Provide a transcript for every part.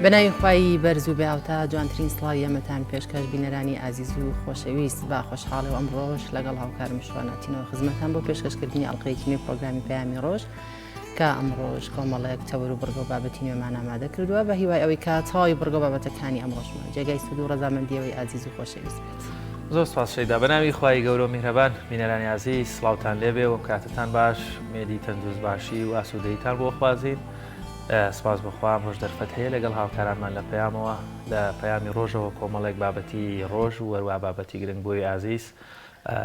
بەناوی خوای بەرز و بێهاوتا جوانترین سڵاوی ئێمەتان پێشکەش بینەرانی ئازیز و خۆشەویست بە خۆشحاڵی و ئەمڕۆش لەگەڵ هاوکارم شواناتینەوە خزمەتان بۆ پێشکەشکردنی ئەڵلقەیەکی نوێی پرۆگرامی پەیامی ڕۆژ کە ئەمڕۆش کۆمەڵێک تەوەر و بڕگە و بابەتی نوێمان ئامادە کردووە بە هیوای ئەوەی کە تەواوی بڕگە و بابەتەکانی ئەمڕۆشمان جێگای سوود و ڕەزامەندیەوەی ئازیز و خۆشەویست بێت. زۆر سپاس شەیدا بەناوی خوای گەورە و میهرەبان بینەرانی ئازیز سڵاوتان لێبێ و کاتتان باش مێدی تەندروست باشی و ئاسوودەیتان بۆ خوازین سپاس بەخوا ئەمڕۆش دەرفەت هەیە لەگەڵ هاوکارانمان لە پەیامەوە لە پەیامی ڕۆژەوە کۆمەڵێک بابەتی ڕۆژ و وەروا بابەتی گرنگ بۆی ئازیز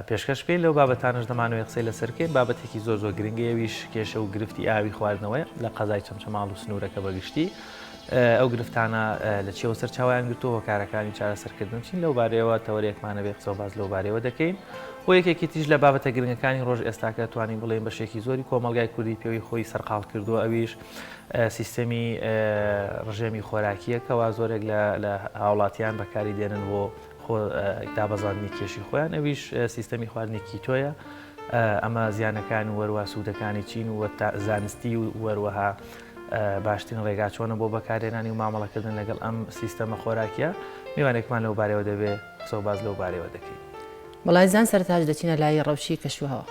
پێشکەش بکەین لەو بابەتانەش دەمانەوێت قسەی لەسەر بکەین بابەتێکی زۆر زۆر گرنگە ئەویش کێشە و گرفتی ئاوی خواردنەوەیە لە قەزای چەمچەماڵ و سنوورەکە بەگشتی ئەو گرفتانە لە چیەوە سەرچاویان گرتووە هۆکارەکانی چارەسەرکردن چین لەو بارەیەوە تەوەرێکمانە بێ قسە و باس لەو بارەیەوە دەکەین بۆ یەکێکی تریش لە بابەتە گرنگەکانی ڕۆژ ئێستاکە توانین بڵێین بەشێکی زۆری کۆمەڵگای کوردی پێوەی خۆی سەرقاڵ کردووە ئەویش سیستەمی ڕژێمی خۆراکیە کەوا زۆرێک لە هاوڵاتیان بەکاری دێنن بۆ خۆ دابەزاندنی کێشی خۆیان ئەویش سیستەمی خواردنی کیتۆیە ئەمە زیانەکان و وەروە سوودەکانی چین و زانستی و وەروەها باشترین ڕێگا چۆنە بۆ بەکارهێنانی و مامەڵەکردن لەگەڵ ئەم سیستەمە خۆراکیە میوانێکمان لەو بارەوە دەبێ قسە و باز لەو بارەوە دەکەین. بەڵایزان سەرەتاش دەچینە لای ڕەوشی کەشوهەوا.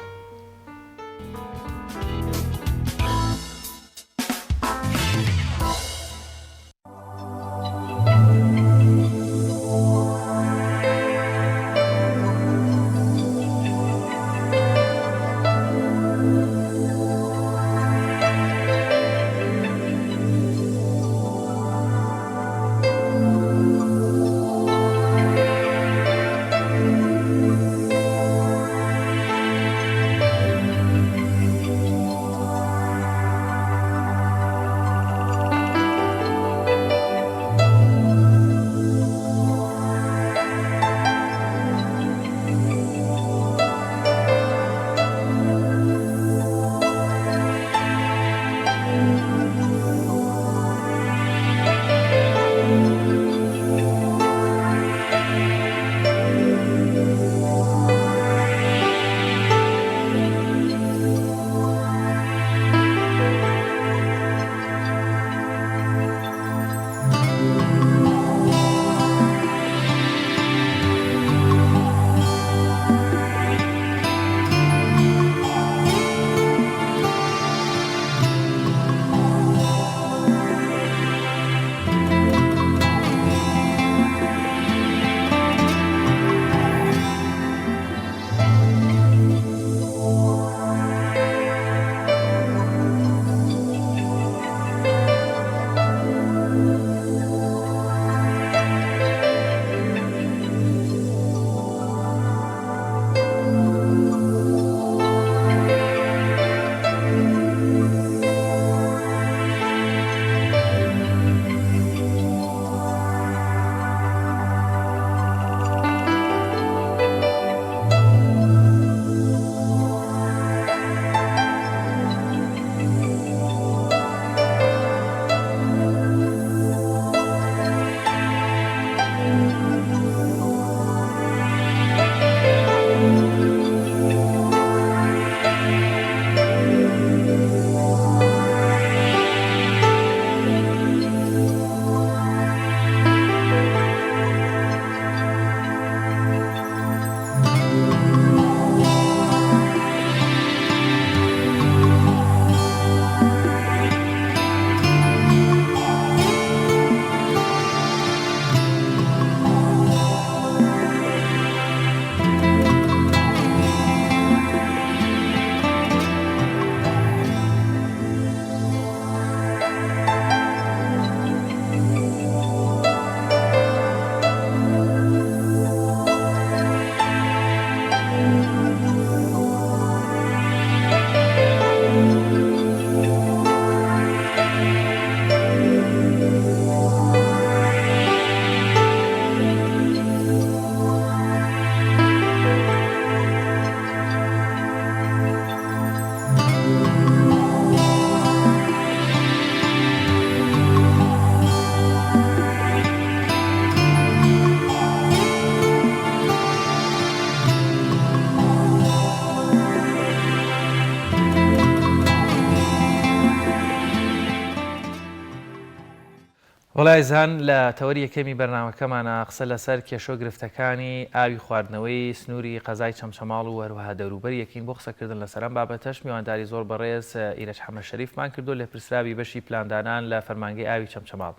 وەڵا ئازیزان لە تەوەری یەکەمی بەرنامەکەمانا قسە لەسەر کێشە و گرفتەکانی ئاوی خواردنەوەی سنووری قەزای چەمچەماڵ و هەروەها دەوروبەری یەکین بۆ قسەکردن لەسەر ئەم بابەتەش میوانداری زۆر بەڕێز ئیرەج حەمە شەریفمان کردو لێپرسراوی بەشی پلاندانان لە فەرمانگەی ئاوی چەمچەماڵ.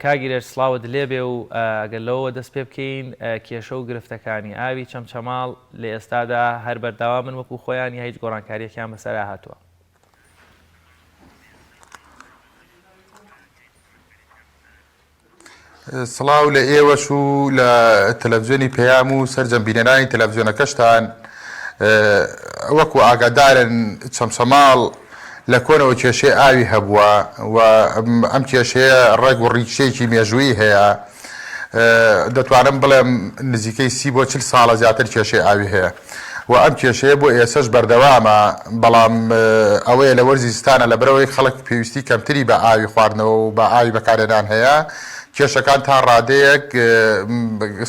کاک ئیرەج سڵاوت لێبێ و ئەگەر لەوەوە دەست پێ بکەین کێشە و گرفتەکانی ئاوی چەمچەماڵ لە ئێستادا هەر بەردەوامن وەکو خۆیان یا هیچ گۆڕانکارییەکیان بەسەرا هاتووە؟ سڵاو لە ئێوەش و لە تەلەڤزیۆنی پەیام و سەرجەم بینەرانی تەلەڤزیۆنەکەشتان. وەکو ئاگادارن چەمچەماڵ لە کۆنەوە کێشەی ئاوی هەبووە و ئەم کێشەیە ڕەگ و ڕیشەیەکی مێژوویی هەیە. دەتوانم بڵێم نزیکەی سی بۆ چل ساڵە زیاتر کێشەی ئاوی هەیە و ئەم کێشەیە بۆ ئێسەش بەردەوامە، بەڵام ئەوەیە لە وەرزی زستانە لەبەرئەوەی خەڵک پێویستی کەمتری بە ئاوی خواردنەوە و بە ئاوی بەکارهێنان هەیە کێشەکان تا ڕادەیەک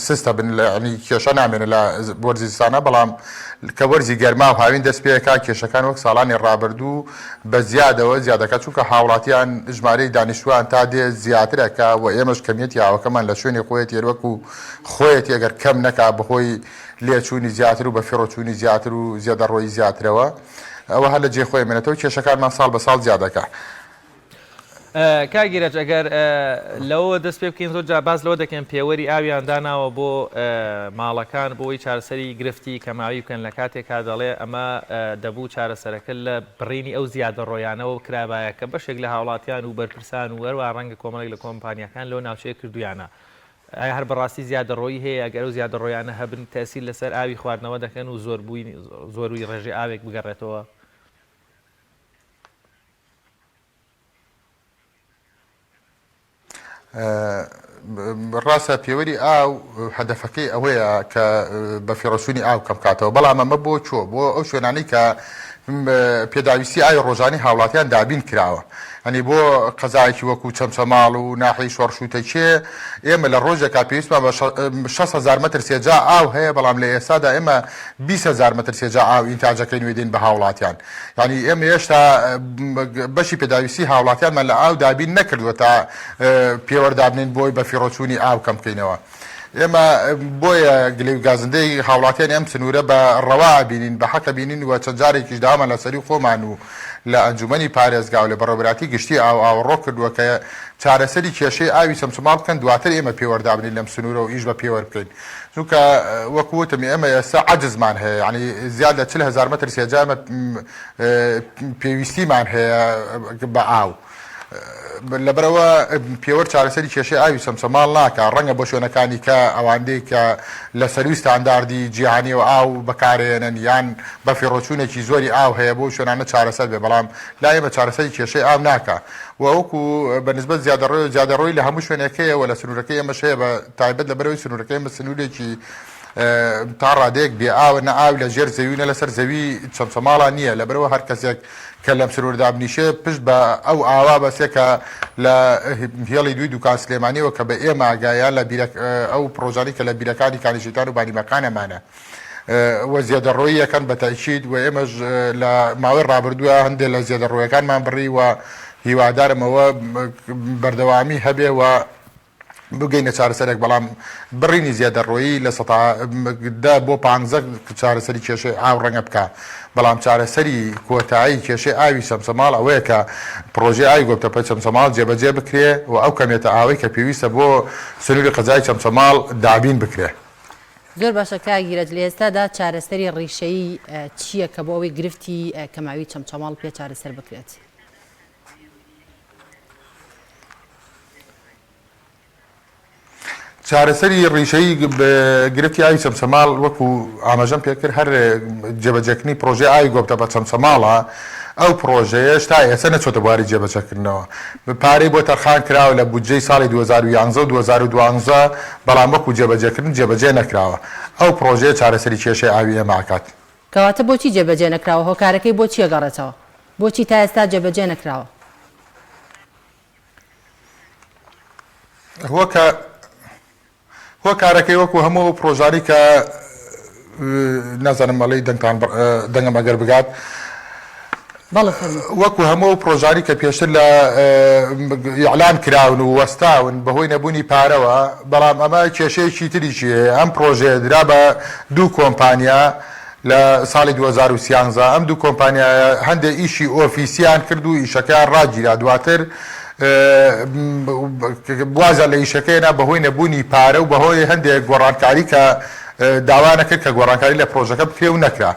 سست ئەبن یانی کێشە نامێنێ لە وەرزی زستانە بەڵام کە وەرزی گەرما و هاوین دەست پێکا کێشەکان وەک ساڵانی ڕابردوو بە زیادەوە زیاد دەکات، چونکە هاوڵاتیان ژمارەی دانیشتوان تا دێ زیاتر ئەکا و ئێمەش کەمیەتی ئاوەکەمان لە شوێنی خۆیەتی هەر وەکو خۆیەتی ئەگەر کەم نەکا بەهۆی لێچوونی زیاتر و بەفیڕۆچوونی زیاتر و زێدەڕۆیی زیاترەوە ئەوە هەر لە جێی خۆی ئەمێنێتەوە کێشەکانمان ساڵ بە ساڵ زیاد ئەکا. کاک ئیرەج ئەگەر لەوەوە دەست پێ بکەین زۆر جار باس لەوە دەکەن پێوەری ئاویان داناوە بۆ ماڵەکان بۆ ئەوەی چارەسەری گرفتی کەماوی بکەن لە کاتێکا دەڵێ ئەمە دەبوو چارەسەرەکە لە بڕینی ئەو زیادەڕۆیانەوە کرابایە کە بەشێک لە هاوڵاتیان و بەرپرسان و هەروەها ڕەنگە کۆمەڵێک لە کۆمپانیاکان لەو ناوچەیە کردویانە ئایا هەر بەڕاستی زیادەڕۆیی هەیە ئەگەر ئەو زیادەڕۆیانە هەبن تەئسیر لەسەر ئاوی خواردنەوە دەکەن و زۆربووی زۆروی ڕێژەی ئاوێک بگەڕێتەوە؟ ڕاستە پێوەری ئاو هەدەفەکەی ئەوەیە کە بەفیڕۆچوونی ئاو کەم کاتەوە بەڵام ئەمە بۆ چۆ بۆ ئەو شوێنانەی کە پێداویستی ئاوی ڕۆژانی هاوڵاتیان دابین کراوە ئەنی بۆ قەزایەکی وەکو چەمچەماڵ و ناحی شۆڕش و تەکێ ئێمە لە ڕۆژێکا پێویستمان بە 6 هەزار مەتر سێجا ئاو هەیە بەڵام لە ئێستادا ئێمە 20 هەزار مەتر سێجا ئاو ئینتاجەکەین وێدەین بە هاوڵاتیان یانی ئێمە هێشتا بەشی پێداویستی هاوڵاتیانمان لە ئاو دابین نەکردووە تا پێوەر دابنێین بۆی بەفیڕۆچوونی ئاو کەم بکەینەوە. ئێمە بۆیە گلەی و گازندەی هاوڵاتیانی ئەم سنوورە بە ڕەوا ئەبینین، بە حەق ئەبینین و چەند جارێکیش داوامان لە سەرووی خۆمان و لە ئەنجوومەنی پارێزگا و لە بەڕێوەبەرایەتی گشتی ئاو ئاوەڕۆ کردووە کە چارەسەری کێشەی ئاوی چەمچەماڵ بکەن دواتر ئێمە پێوەر دابنێین لەم سنوورە و ئیش بە پێوەر بکەین. چونکە وەکو وتم ئێمە ئێستا عەجزمان هەیە یانی زیاد لە 40 هەزار مەتر سێجا ئێمە پێویستیمان هەیە بە ئاو. لەبەرئەوە پێوەر چارەسەری کێشەی ئاوی چەمچەماڵ ناکا، ڕەنگە بۆ شوێنەکانی کە ئەواندەی کە لە سەرووی ستانداردی جیهانیەوە ئاو بەکارێنن یان بەفیڕۆچوونێکی زۆری ئاو هەیە بۆ شوێنانە چارەسەر بێ بەڵام لای ئێمە چارەسەری کێشەی ئاو ناکا و وەکو بە نسبەت زیادەڕۆی زیادەڕۆی لە هەموو شوێنێک هەیە و لە سنوورەکەی ئێمەش هەیە بە تایبەت لەبەرئەوەی سنوورەکەی ئێمە سنوورێکی تا ڕادەیەک بێ ئاوە نە ئاو لە ژێر زەوی و نە لەسەر زەوی چەمچەماڵا نییە لەبەرئەوە هەر کەسێک کە لەم سنوورە دابنیشێ پشت بە ئەو ئاوە بەسێ کە لە هێڵی دووی دوکان سلێمانیەوە کە بە ئێمە ئەگا یان لە بیرە ئەو پڕۆژانەی کە لە بیرەکانی کانی شەیتان و بانیمەکان ئەمانە و زێدەڕۆیی ئەکەن بە تەئکید و ئێمەش لە ماوەی ڕابردووە هەندێ لە زێدەڕۆیەکانمان بڕی و هیوادارم ئەوە بەردەوامی هەبێ و بگەینە چارەسەرێک، بەڵام بڕینی زێدەڕۆیی 10% بۆ 15 چارەسەری کێشەی ئاو ڕەنگە بکا، بەڵام چارەسەری کۆتایی کێشەی ئاوی چەمچەماڵ ئەوەیە کە پڕۆژەی ئاوی گۆپتەپە چەمچەماڵ جێبەجێ بکرێ و ئەو کەمێتە ئاوەی کە پێویستە بۆ سنووری قەزای چەمچەماڵ دابین بکرێ. زۆر باشە کاک ئیرەج، لە ئێستادا چارەسەری ڕیشەیی چییە کە بۆ ئەوەی گرفتی کەماوی چەمچەماڵ پێ چارەسەر بکرێت؟ چارەسەری ڕیشەیی گرفتی ئاوی چەمچەماڵ وەکو ئاماژەم پێکرد هەر جێبەجێکردنی پڕۆژەی ئاوی گۆپتەپە چەمچەماڵە، ئەو پڕۆژەیەش تا ئێستا نەچۆتە بواری جێبەجێکردنەوە، پارەی بۆ تەرخان کراوە لە بودجەی ساڵی 2011 و 2012 بەڵام وەکو جێبەجێکردن جێبەجێ نەکراوە، ئەو پڕۆژەیە چارەسەری کێشەی ئاوی ئێمە ئەکات. کەواتە بۆچی جێبەجێ نەکراوە، هۆکارەکەی بۆ چی ئەگەڕێتەوە؟ بۆچی تا ئێستا جێبەجێ نەکراوە؟ هۆکارەکەی وەکو هەموو ئەو پڕۆژانەی کە نازانم ئەڵێی دەنگتان دەنگم ئەگەر بگات. بەڵێ فەرموو. وەکو هەموو ئەو پڕۆژانەی کە پێشتر لە ئیعلان کراون و وەستاون بەهۆی نەبوونی پارەوە، بەڵام ئەمە کێشەیەکی تریشی هەیە، ئەم پڕۆژەیە درا بە دوو کۆمپانیا لە ساڵی 2013، ئەم دوو کۆمپانیایە هەندێک ئیشی ئۆفیسیان کرد و ئیشەکەیان ڕاگیرا، دواتر وازیان لە ئیشەکە هێنا بەهۆی نەبوونی پارە و بەهۆی هەندێک گۆڕانکاری کە داوایان کرد کە گۆڕانکاری لە پڕۆژەکە بکرێ و نەکرا.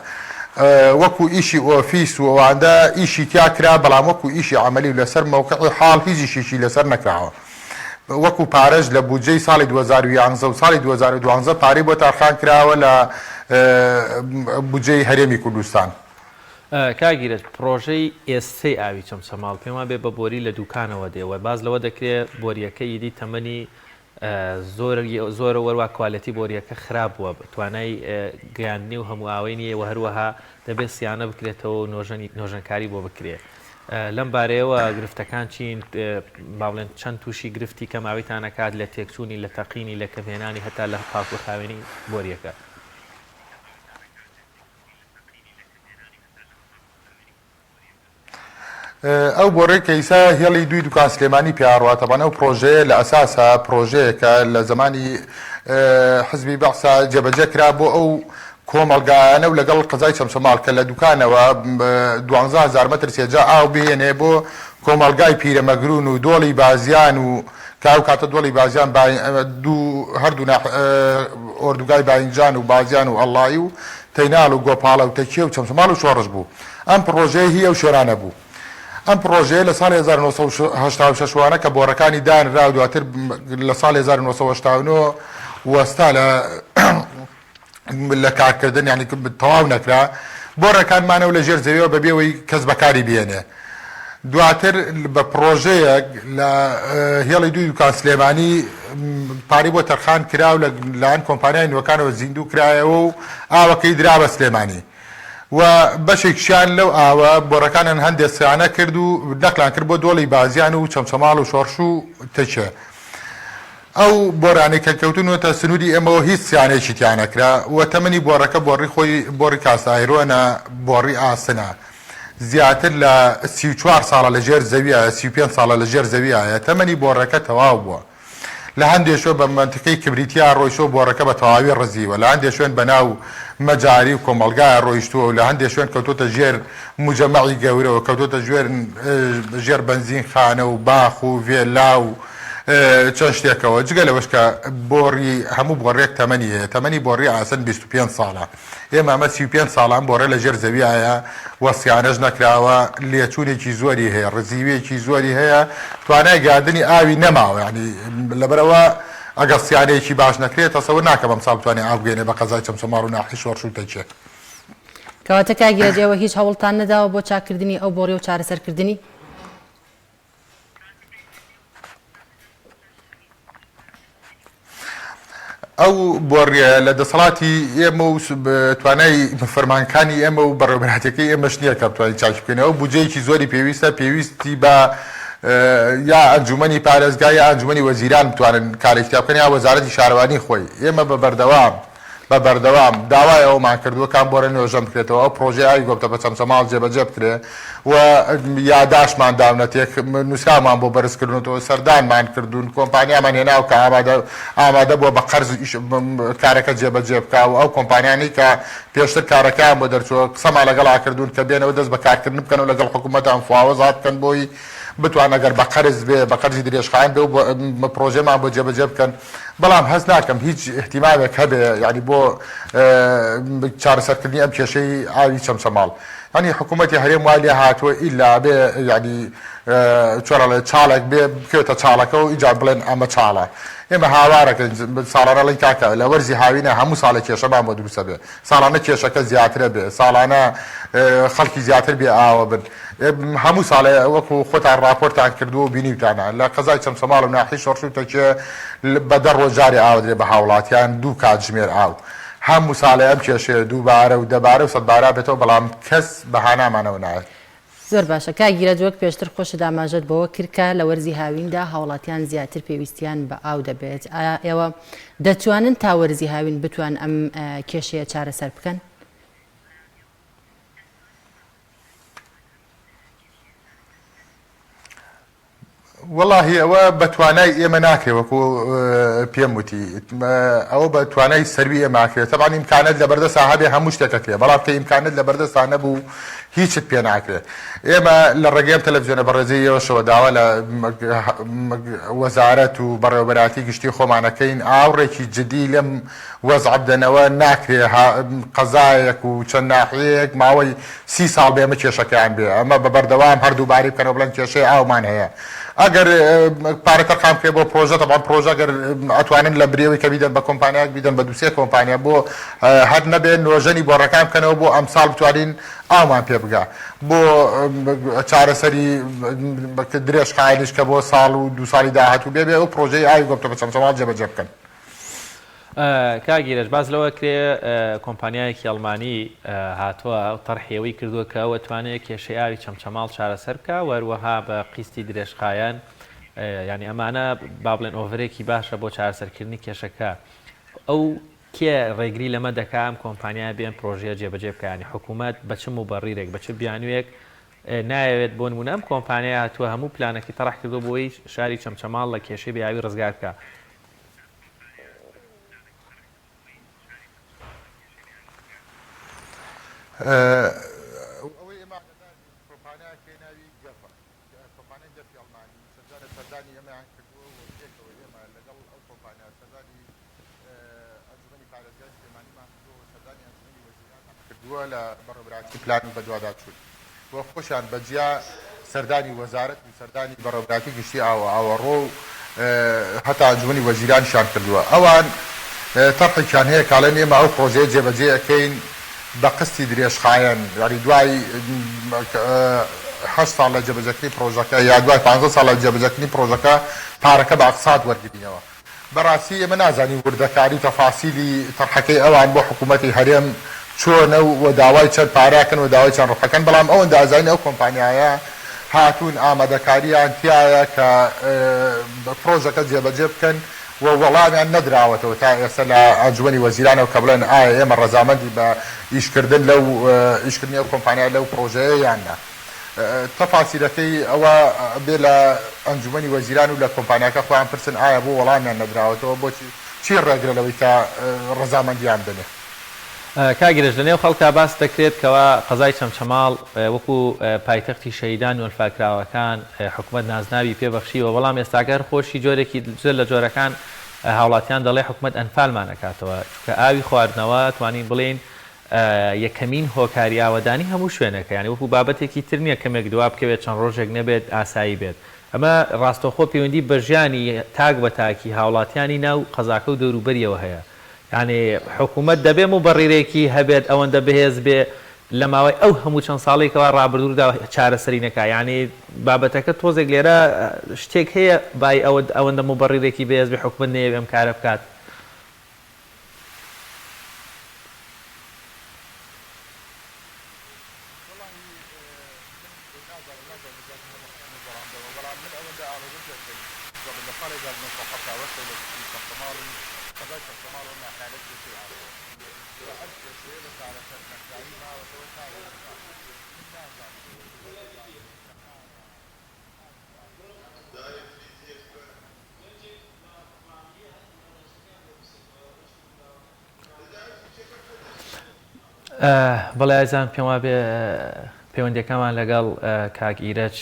وەکو ئیشی ئۆفیس و ئەواندە ئیشی تیا کرا بەڵام وەکو ئیشی عەمەلی و لەسەر مەوقعی حاڵ هیچ ئیشێکی لەسەر نەکراوە وەکو پارەش لە بودجەی ساڵی 2011 و ساڵی 2012 پارەی بۆ تارخان کراوە لە بودجەی هەرێمی کوردستان. کاک ئیرەج پڕۆژەی ئێستەی ئاوی چەمچەماڵ پێم وابێ بە بۆری لە دوکانەوە دێ و باس لەوە دەکرێ بۆریەکە ئیدی تەمەنی زۆر زۆرە وەروا کوالێتی بۆریەکە خراپ بووە توانای گەیاندنی و هەموو ئاوەی نییە و هەروەها دەبێت سیانە بکرێتەوە و نۆژەنی نۆژەنکاری بۆ بکرێ لەم بارەیەوە گرفتەکان چین با بڵێن چەند تووشی گرفتی کەماویتان ئەکات لە تێکچوونی لە تەقینی لە کەمهێنانی هەتا لە پاک و خاوێنی بۆریەکە. ئەو بۆڕەی کە ئیسا هێڵی دووی دوکان سلێمانی پیا ڕوا تەبعەن ئەو پڕۆژەیە لە ئەساسا پڕۆژەیەکە لە زەمانی حزبی بەعسا جێبەجێ کرا بۆ ئەو کۆمەڵگایانە و لەگەڵ قەزای چەمچەماڵ کە لە دوکانەوە 12000 مەتر سێجا ئاو بهێنێ بۆ کۆمەڵگای پیرەمەگرون و دۆڵی بازیان و کە ئەو کاتە دۆڵی بازیان دوو هەردوو ئۆردوگای باینجان و بازیان و ئەڵڵایی و تەیناڵ و گۆپاڵە و تەکیە و چەمچەماڵ و شۆڕش بوو. ئەم پڕۆژەیە هی ئەو شوێنانە بوو. ئەم پڕۆژەیە لە ساڵی 1986 وانە کە بۆڕەکانی دانرا و دواتر لە ساڵی 1989 وەستا لە لە کارکردن یانی تەواو نەکرا بۆڕەکان مانەوە لە ژێر زەویەوە بەبێ ئەوەی کەس بەکاری بێنێ. دواتر بە پڕۆژەیەک لە هێڵی دووی دوکان سلێمانی پارەی بۆ تەرخان کرا و لە لایەن کۆمپانیای نوەکانەوە زیندوو کرایەوە و ئاوەکەی درا بە سلێمانی. و بەشێکیشیان لەو ئاوە بۆڕەکانیان هەندێ سیانە کرد و نەقلیان کرد بۆ دۆڵی بازیان و چەمچەماڵ و شۆڕش و تەکێ. ئەو بۆرانەی کە کەوتوونەتە سنووری ئێمەوە هیچ سیانەیەکی تیا نەکرا و تەمەنی بۆڕەکە بۆڕی خۆی بۆڕی cast iron ە، بۆڕی ئاسنە. زیاتر لە 34 ساڵە لە ژێر زەویایە، 35 ساڵە لە ژێر زەویایە، تەمەنی بۆڕەکە تەواو بووە. لە هەندێ شوێن بە مەنتیقی کبریتیا ڕۆیشتووە بۆڕەکە بە تەواوی ڕزیوە، لە هەندێ شوێن بە ناو مەجاری و کۆمەڵگایا ڕۆیشتووە و لە هەندێ شوێن کەوتۆتە ژێر موجەمەعی گەورەوە، کەوتۆتە ژێر ژێر بەنزینخانە و باخ و ڤێلا و چەند شتێکەوە، جگە لەوەش کە بۆڕی هەموو بۆڕێک تەمەنی هەیە، تەمەنی بۆڕی ئاسن 25 ساڵە. ئێمە ئەمە 35 ساڵە ئەم بۆڕە لە ژێر زەویایە و سیانەش نەکراوە، لێچوونێکی زۆری هەیە، ڕزیوێکی زۆری هەیە، توانای گەیاندنی ئاوی نەماوە، یانی لەبەرئەوە ئەگەر سیانەیەکی باش نەکرێت تەسەور ناکەم ئەمساڵ بتوانێت ئاو بگەیەنێت بە قەزای چەمچەماڵ و ناحیەی شۆڕش و تەکیە. کەواتە کاک ئیرەج ئێوە هیچ هەوڵتان نەداوە بۆ چاککردنی ئەو بۆڕیە و چارەسەرکردنی؟ ئەو بۆڕیە لە دەسەڵاتی ئێمە و توانای فەرمانکانی ئێمە و بەڕێوەبەرایەتیەکەی ئێمەش نییە کە بتوانین چاکی بکەینەوە بودجەیەکی زۆری پێویستە پێویستی بە یا ئەنجومەنی پارێزگا یا ئەنجومەنی وەزیران بتوانن کارێکی تیا بکەن یا وەزارەتی شارەوانی خۆی ئێمە بە بەردەوام بە بەردەوام داوای ئەوەمان کردووە کە ئەم بۆرە نۆژەن بکرێتەوە، ئەو پڕۆژەی ئاوی گۆپتەپە چەمچەماڵ جێبەجێ بکرێ و یاداشتمان داونەتێ، نووسراومان بۆ بەرز کردوونەتەوە، سەردانمان کردوون، کۆمپانیامان هێناوە کە ئامادە ئامادە بووە بە قەرز ئیش کارەکە جێبەجێ بکا و ئەو کۆمپانیانەی کە پێشتر کارەکەیان بۆ دەرچووە قسەمان لەگەڵا کردوون کە بێنەوە دەست بە کارکردن بکەن و لەگەڵ حکوومەتا مفاوەزات بکەن بۆی بتوانن ئەگەر بە قەرز بێ بە قەرزی درێژخایەن بێ و پڕۆژەمان بۆ جێبەجێ بکەن. بەڵام هەست ناکەم هیچ ئیهتیمامێک هەبێ یانی بۆ چارەسەرکردنی ئەم کێشەی ئاوی چەمچەماڵ یانی حکوومەتی هەرێم وای لێ هاتووە ئیلا بێ یانی چۆن ئەڵێ چاڵێک بێ بکەوێتە چاڵەکە و ئیجا بڵێن ئەمە چاڵە ئێمە هاوارەکەین ساڵانە ئەڵێین کاکە لە وەرزی هاوینە هەموو ساڵێک کێشەمان بۆ دروستە بێ ساڵانە کێشەکە زیاترە بێ ساڵانە خەڵکی زیاتر بێ ئاوە بن هەموو ساڵێ وەکو خۆتان ڕاپۆرتان کردووە و بینیوتانە لە قەزای چەمچەماڵ و ناحیەی شۆڕش و تەکیە بە دە ڕۆژ جارێ ئاو ئەدرێ بە هاوڵاتیان دوو کاتژمێر ئاو هەموو ساڵێ ئەم کێشەیە دووبارە و دەبارە و سەدبارە بێتەوە بەڵام کەس بە هانامانەوە نایەت. زۆر باشە کاک ئیرەج وەک پێشتر خۆشت ئاماژەت بەوە کرد کە لە وەرزی هاویندا هاوڵاتیان زیاتر پێویستیان بە ئاو دەبێت ئایا ئێوە دەتوانن تا وەرزی هاوین بتوان ئەم کێشەیە چارەسەر بکەن؟ وەڵاهی ئەوە بە توانای ئێمە ناکرێ وەکو پێم وتی ئەوە بە توانای سەروی ئێمە ئەکرێ تەبعەن ئیمکانەت لەبەردەستا هەبێ هەموو شتێک ئەکرێ بەڵام کە ئیمکانەت لەبەردەستا نەبوو هیچت پێ ناکرێ ئێمە لە ڕێگەی ئەم تەلەفزیۆنە بەڕێزەی ئێوەشەوە داوا لە وەزارەت و بەڕێوەبەرایەتی گشتی خۆمان ئەکەین ئاوڕێکی جدی لەم وەزعە بدەنەوە ناکرێ قەزایەک و چەند ناحیەیەک ماوەی سی ساڵ بێ ئەمە کێشەکەیان بێ ئەمە بە بەردەوام هەر دووبارەی بکەنەوە بڵێن کێشەی ئاومان هەیە ئەگەر پارە تەرخان بکرێ بۆ پرۆژە تەبعەن پرۆژە گەر ئەتوانن لە برێوەی کە بیدەن بە کۆمپانیایەک بیدەن بە دووسێ کۆمپانیا بۆ هەر نەبێ نۆژەنی بۆڕەکان بکەنەوە بۆ ئەمساڵ بتوانین ئاومان پێ بگا بۆ چارەسەری درێژخایەنیش کە بۆ ساڵ و دوو ساڵی داهاتوو بێ بێ ئەو پرۆژەی ئاوی گۆپتە بە چەمچەماڵ جێبەجێ بکەن. کاک ئیرەج باس لەوە کرێ کۆمپانیایەکی ئەڵمانی هاتووە و تەرحی ئەوەی کردووە کە ئەو ئەتوانێ کێشەی ئاوی چەمچەماڵ چارەسەر بکا و هەروەها بە قیستی درێژخایەن یانی ئەمانە با بڵێن ئۆڤەرێکی باشە بۆ چارەسەرکردنی کێشەکە ئەو کێ ڕێگری لەمە دەکا ئەم کۆمپانیایە بێ ئەم پرۆژەیە جێبەجێ بکا یانی حکوومەت بە چ موبەڕیرێک بە چ بیانوویەک نایەوێت بۆ نموونە ئەم کۆمپانیایە هاتووە هەموو پلانەکەی تەڕح کردووە بۆ ئەوەی شاری چەمچەماڵ لە کێشەی بێ ئاوی ڕزگار بکا. ئەوەی ئێمە ئاگادار بین کۆمپانیایەک هەیە ناوی گەفە، کۆمپانیای گەفی ئەڵمانی چەند جارێک سەردانی ئێمەیان کردووە و پێکەوە ئێمە لەگەڵ ئەو کۆمپانیا سەردانی ئەنجومەنی پارێزگای سلێمانیمان کردووە و سەردانی ئەنجومەنی وەزیرانمان کردووە لە بەڕێوەبەرایەتی پلان و بەدواداچوون و خۆشیان بە جیا سەردانی وەزارەت و سەردانی بەڕێوەبەرایەتی گشتی ئاو و ئاوەڕۆ و هەتا ئەنجومەنی وەزیرانیشیان کردووە. ئەوان تەرحێکیان هەیە کە ئەڵێن ئێمە ئەو پڕۆژەیە جێبەجێ ئەکەین بە قستی درێژخایەن یانی دوای هەشت ساڵ لە جێبەجێکردنی پڕۆژەکە یا دوای پانزە ساڵ لە جێبەجێکردنی پڕۆژەکە پارەکە بە ئەقسات وەرگرینەوە. بەڕاستی ئێمە نازانین وردەکاری و تەفاسیلی تەرحەکەی ئەوان بۆ حکوومەتی هەرێم چۆنە و داوای چەند پارە ئەکەن و داوای چەند ڕبح ئەکەن، بەڵام ئەوەندە ئەزانین ئەو کۆمپانیایە هاتوون ئامادەکارییان تیایە کە پڕۆژەکە جێبەجێ بکەن و وەڵامیان نەدراوەتەوە تا ئێستا لە ئەنجومەنی وەزیرانەوە کە بڵێن ئایا ئێمە ڕەزامەندی بە ئیشکردن لەو ئیشکردنی ئەو کۆمپانیایە لەو پڕۆژەیە یان نا. تەفاسیلەکەی ئەوە بێ لە ئەنجومەنی وەزیران و لە کۆمپانیاکە خۆیان پرسن ئایا بۆ وەڵامیان نەدراوەتەوە بۆچی چی ڕێگرە لەوەی کە ڕەزامەندیان بدەنێ؟ کاک ئیرەج لەنێو خەڵکا باس دەکرێت کەوا قەزای چەمچەماڵ وەکو پایتەختی شەهیدان و ئەنفالکراوەکان حکومەت نازناوی پێ بەخشیوە بەڵام ئێستاکە هەر خۆشی جۆرێکی جۆر لە جۆرەکان هاوڵاتیان دەڵێ حکومەت ئەنفالمان ئەکاتەوە چونکە ئاوی خواردنەوە توانین بڵێین یەکەمین هۆکاری ئاوەدانی هەموو شوێنێکە یانی وەکو بابەتێکی تر نیە کەمێک دوا بکەوێت چەند ڕۆژێک نەبێت ئاسایی بێت ئەمە ڕاستەوخۆ پەیوەندی بە ژیانی تاک بە تاکی هاوڵاتیانی ناو قەزاکە و دەوروبەریەوە هەیە یانی حکومەت دەبێ موبەڕیرێکی هەبێت ئەوەندە بەهێز بێ لە ماوەی ئەو هەموو چەند ساڵەی کەوا ڕابردوودا چارەسەری نەکا یانی بابەتەکە تۆزێک لێرە شتێک هەیە بای ئەوەندە موبەڕیرێکی بەهێز بێ حکومەت نەیەوێ ئەم کارە بکات. وەڵاهی من نازانم ناتوانم بە جوابی هەموو قسەکانت وەڵام بدەمەوە بەڵام من ئەوەندە ئاماژەم پێ بکەی بەڵێ لە ساڵی 1970 لە چەمچەماڵی قەزای چەمچەماڵ و ناحیانە کێشەی ئاو هەیە و ئەم کێشەیە بە چارەسەر نەکراوی ماوەتەوە تا ئێستا من نازانم ئێوە لە کە ئایا بەڵێ ئازیزان پێم وابێ پەیوەندیەکەمان لەگەڵ کاک ئیرەج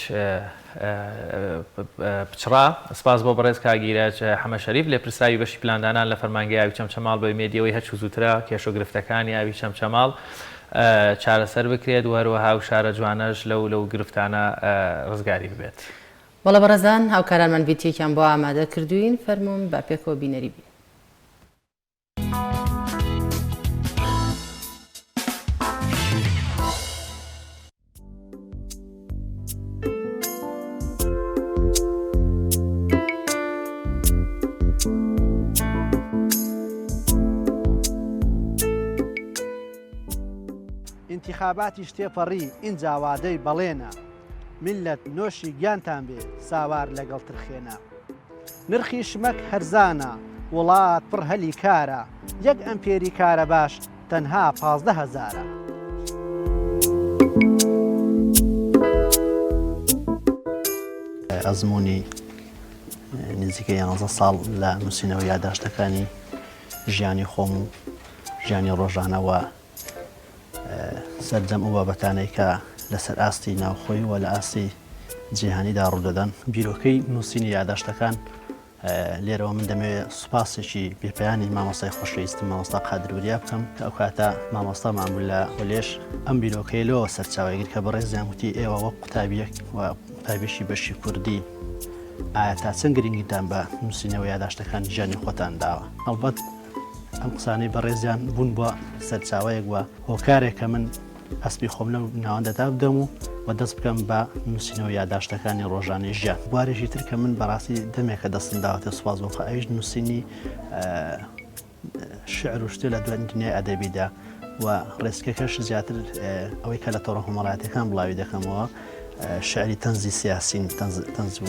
پچڕا سپاس بۆ بەڕێز کاک ئیرەج حەمە شەریف لێپرسراوی بەشی پلاندانان لە فەرمانگەی ئاوی چەمچەماڵ بە ئومێدی ئەوەی هەرچوو زووترە کێشە و گرفتەکانی ئاوی چەمچەماڵ چارەسەر بکرێت و هەروەها ئەو شارە جوانەش لەو لەو گرفتانە ڕزگاری ببێت. بەڵێ بەڕێزان هاوکارانمان ڤیدیۆیەکیان بۆ ئامادە کردووین فەرموون با پێکەوە بینەری بین. ئینتیخاباتیش تێپەڕی ئینجا وادەی بەڵێنە میللەت نۆشی گیانتان بێ ساوار لەگەڵ ترخێنە نرخی شمەک هەرزانە وڵات پڕ هەلی کارە یەک ئەمپێری کارەباش تەنها 15 هەزارە. ئەزموونی. نزیکە یانزە ساڵ لە نووسینەوە یاداشتەکانی ژیانی خۆم و ژیانی ڕۆژانەوە سەرجەم ئەو بابەتانەی کە لەسەر ئاستی ناوخۆی و لە ئاستی جیهانیدا ڕوودەدەن. بیرۆکەی نووسینی یاداشتەکان لێرەوە من دەمەوێت سوپاسێکی بێپایانی مامۆستای خۆشەویستم مامۆستا قادر وریا بکەم کە ئەو کاتە مامۆستامان بوو لە کۆلێژ ئەم بیرۆکەیە لەوە سەرچاوەی گرت کە بەڕێزیان وتی ئێوە وەک قوتابیەک و قوتابیشی بەشی کوردی ئایا تا چەند گرنگیتان بە نووسینەوە یاداشتەکانی ژیانی خۆتان داوە؟ هەڵبەت ئەم قسانەی بەڕێزیان بوون بە سەرچاوەیەک و هۆکارێک کە من ئەسپی خۆم لەو ناوەندەدا بدەم و و دەست بکەم بە نووسینەوە یاداشتەکانی ڕۆژانەی ژیان. بوارێکی تر کە من بەڕاستی دەمێکە دەستم داوەتێ سوپاس بۆ خوا ئەویش نووسینی شعر و شتێ لە دنیای ئەدەبیدا و ڕێچکەکەش زیاتر ئەوەی کە لە تۆڕە کۆمەڵایەتیەکان بڵاوی دەکەمەوە شعری تەنزی سیاسین تەنز و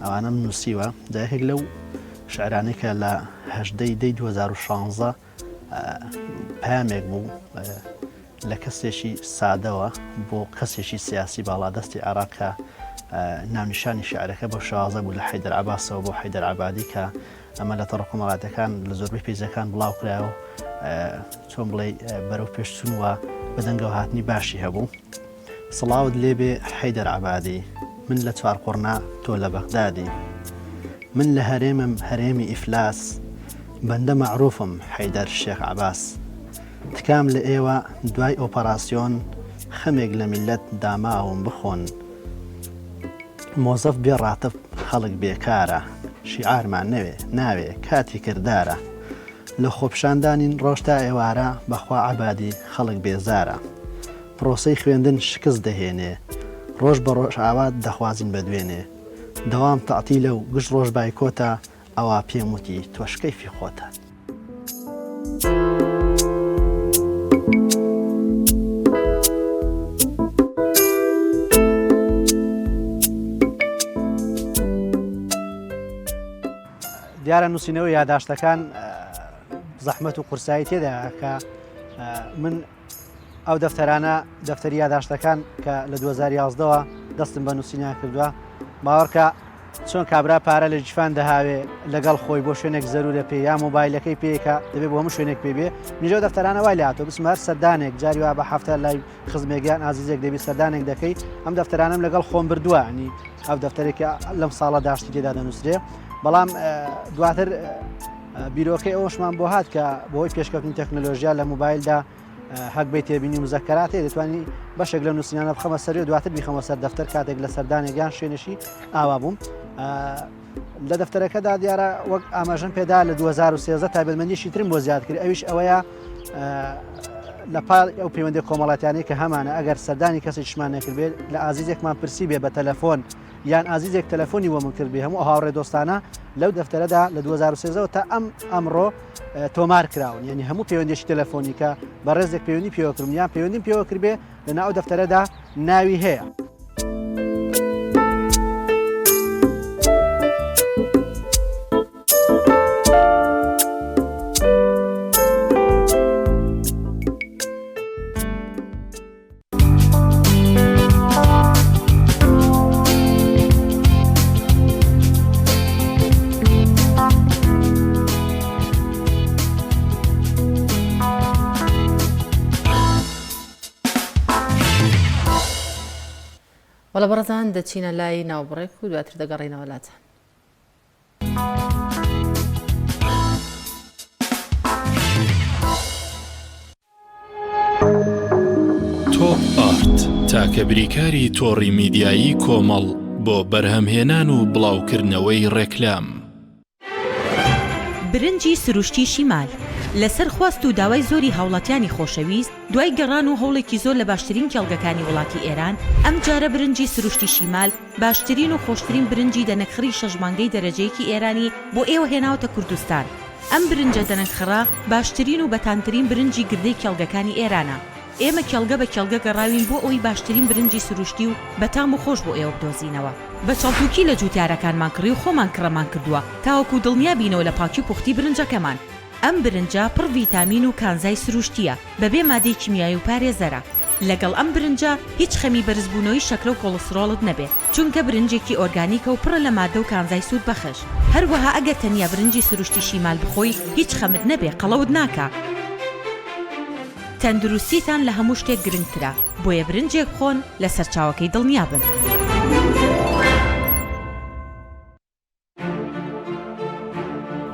ئەوانەم نووسیوە جا یەکێک لەو شعرانەی کە لە هەژدەی دەی 2016 پامێک بوو لە کەسێکی سادەوە بۆ کەسێکی سیاسی باڵادەستی عێراق کە ناونیشانی شعرەکە بەو شێوازە بوو لە حەیدەر عەباسەوە بۆ حەیدەر عەبادی کە ئەمە لە تۆڕە کۆمەڵاتەکان لە زۆربەی پێجەکان بڵاو کرایەوە چۆن بڵێ بەرەو پێشچون و بەدەنگەوە هاتنی باشی هەبوو. سڵاوت لێبێ حەیدەر عەبادی من لە چوارقوڕنە تۆ لە بەغدادی من لە هەرێمم هەرێمی ئیفلاس بەندە مەعروفم حەیدەر شێخ عەباس تکام لە ئێوە دوای ئۆپەراسیۆن خەمێک لە میللەت داماوم بخۆن مۆزەف بێ ڕاتب خەڵک بێکارە شیعارمان نەوێ ناوێ کاتی کردارە لە خۆپیشاندانین ڕۆژ تا ئێوارە بەخوا عەبادی خەڵک بێزارە پڕۆسەی خوێندن شکست دەهێنێ ڕۆژ بە ڕۆژ ئاوات دەخوازین بە دوێنێ دەوام تەعتیلە و گشت ڕۆژ بایکۆتە ئەوا پێم وتی تۆش کەیفی خۆتە. دیارە نووسینەوەی یاداشتەکان زەحمەت و قورسایی تێدا کە من ئەو دەفتەرانە دەفتەری یاداشتەکان کە لە 2011ەوە دەستم بە نووسینیان کردووە باوەڕکە چۆن کابرا پارە لە جیفان دەهاوێ لەگەڵ خۆی بۆ شوێنێک زەرورە پێ یا مۆبایلەکەی پێکە دەبێ بۆ هەموو شوێنێک پێ بێ منیش ئەو دەفتەرانە وای لاتۆ بچمە هەر سەردانێک جاری وا بە هەفتە لای خزمێک یان ئازیزێک دەبی سەردانێک دەکەی ئەم دەفتەرانم لەگەڵ خۆم بردووە ینی ئەو دەفتەرێکە لەم ساڵە داشتی تێدا دەنووسرێ بەڵام دواتر بیرۆکەی ئەوەشمان بۆ هات کە بەهۆی پێشکەوتنی تەکنەلۆژیا لە مۆبایلدا هەگبەی تێبینی مزەکەرات هەیە دەتوانی بەشێک لە نووسینانە بخەمە سەری و دواتر بیخەمە سەر دەفتەر کاتێک لە سەردانێک یان شوێنێکی ئاوا بووم. لە دەفتەرەکەدا دیارە وەک ئاماژەم پێدا لە 2013 تایبەتمەندیشی ترم بۆ زیاد کرد ئەویش ئەوەیە لە پاڵ ئەو پەیوەندی کۆمەڵاتیانەی کە هەمانە ئەگەر سەردانی کەسێکیشمان نەکردبێت لە ئازیزێکمان پرسی بێ بە تەلەفۆن یان ئازیزێک تەلەفۆنی بۆ من کردبێ هەموو ئەو هاوڕێ دۆستانە لەو دەفتەرەدا لە 2013 تا ئەم ئەمڕۆ تۆمار کراون یعنی هەموو پەیوەندێکی تەلەفۆنی کە بەڕێزێک پەیوەندی پێوە کردم یان پەیوەندیم پێوە کردبێ لەناو ئەو دەفتەرەدا ناوی هەیە. وەڵا بەڕێزان دەچینە لای ناوبڕێک و دواتر دەگەڕێینەوە لاتان. تۆپ ئارت تاکە بریکاری تۆڕی میدیایی کۆمەڵ بۆ بەرهەمهێنان و بڵاوکردنەوەی ڕێکلام. برنجی سروشتی شیمال لەسەر خواست و داوای زۆری هاوڵاتیانی خۆشەویست دوای گەڕان و هەوڵێکی زۆر لە باشترین کێڵگەکانی وڵاتی ئێران ئەمجارە برنجی سروشتی شیمال باشترین و خۆشترین برنجی دەنەکخڕی شەش مانگەی دەرەجەیەکی ئێرانی بۆ ئێوە هێناوەتە کوردستان. ئەم برنجە دەنەکخڕە باشترین و بەتامترین برنجی گردەی کێڵگەکانی ئێرانە. ئێمە کێڵگە بە کێڵگە گەڕاوین بۆ ئەوەی باشترین برنجی سروشتی و بەتام و خۆش بۆ ئێوە بدۆزینەوە. بە چەڵتوکی لە جووتیارەکانمان کڕی و خۆمان کڕەمان کردووە تاوەکو دڵنیا بینەوە لە پاکی و پوختی برنجەکەمان. ئەم برنجە پڕ ڤیتامین و کانزای سروشتییە، بەبێ مادەی کیمیایی و پارێزەرە. لەگەڵ ئەم برنجە هیچ خەمی بەرزبوونەوەی شەکرە و کۆڵسترۆڵت نەبێ چونکە برنجێکی ئۆرگانیکە و پڕە لە ماددە و کانزای سوودبەخش. هەروەها ئەگەر تەنیا برنجی سروشتی شیمال بخۆی هیچ خەمت نەبێ قەڵەوت ناکا. تەندروستیتان لە هەموو شتێک گرنگترە بۆیە برنجێک بخۆن لە سەرچاوەکەی دڵنیابن.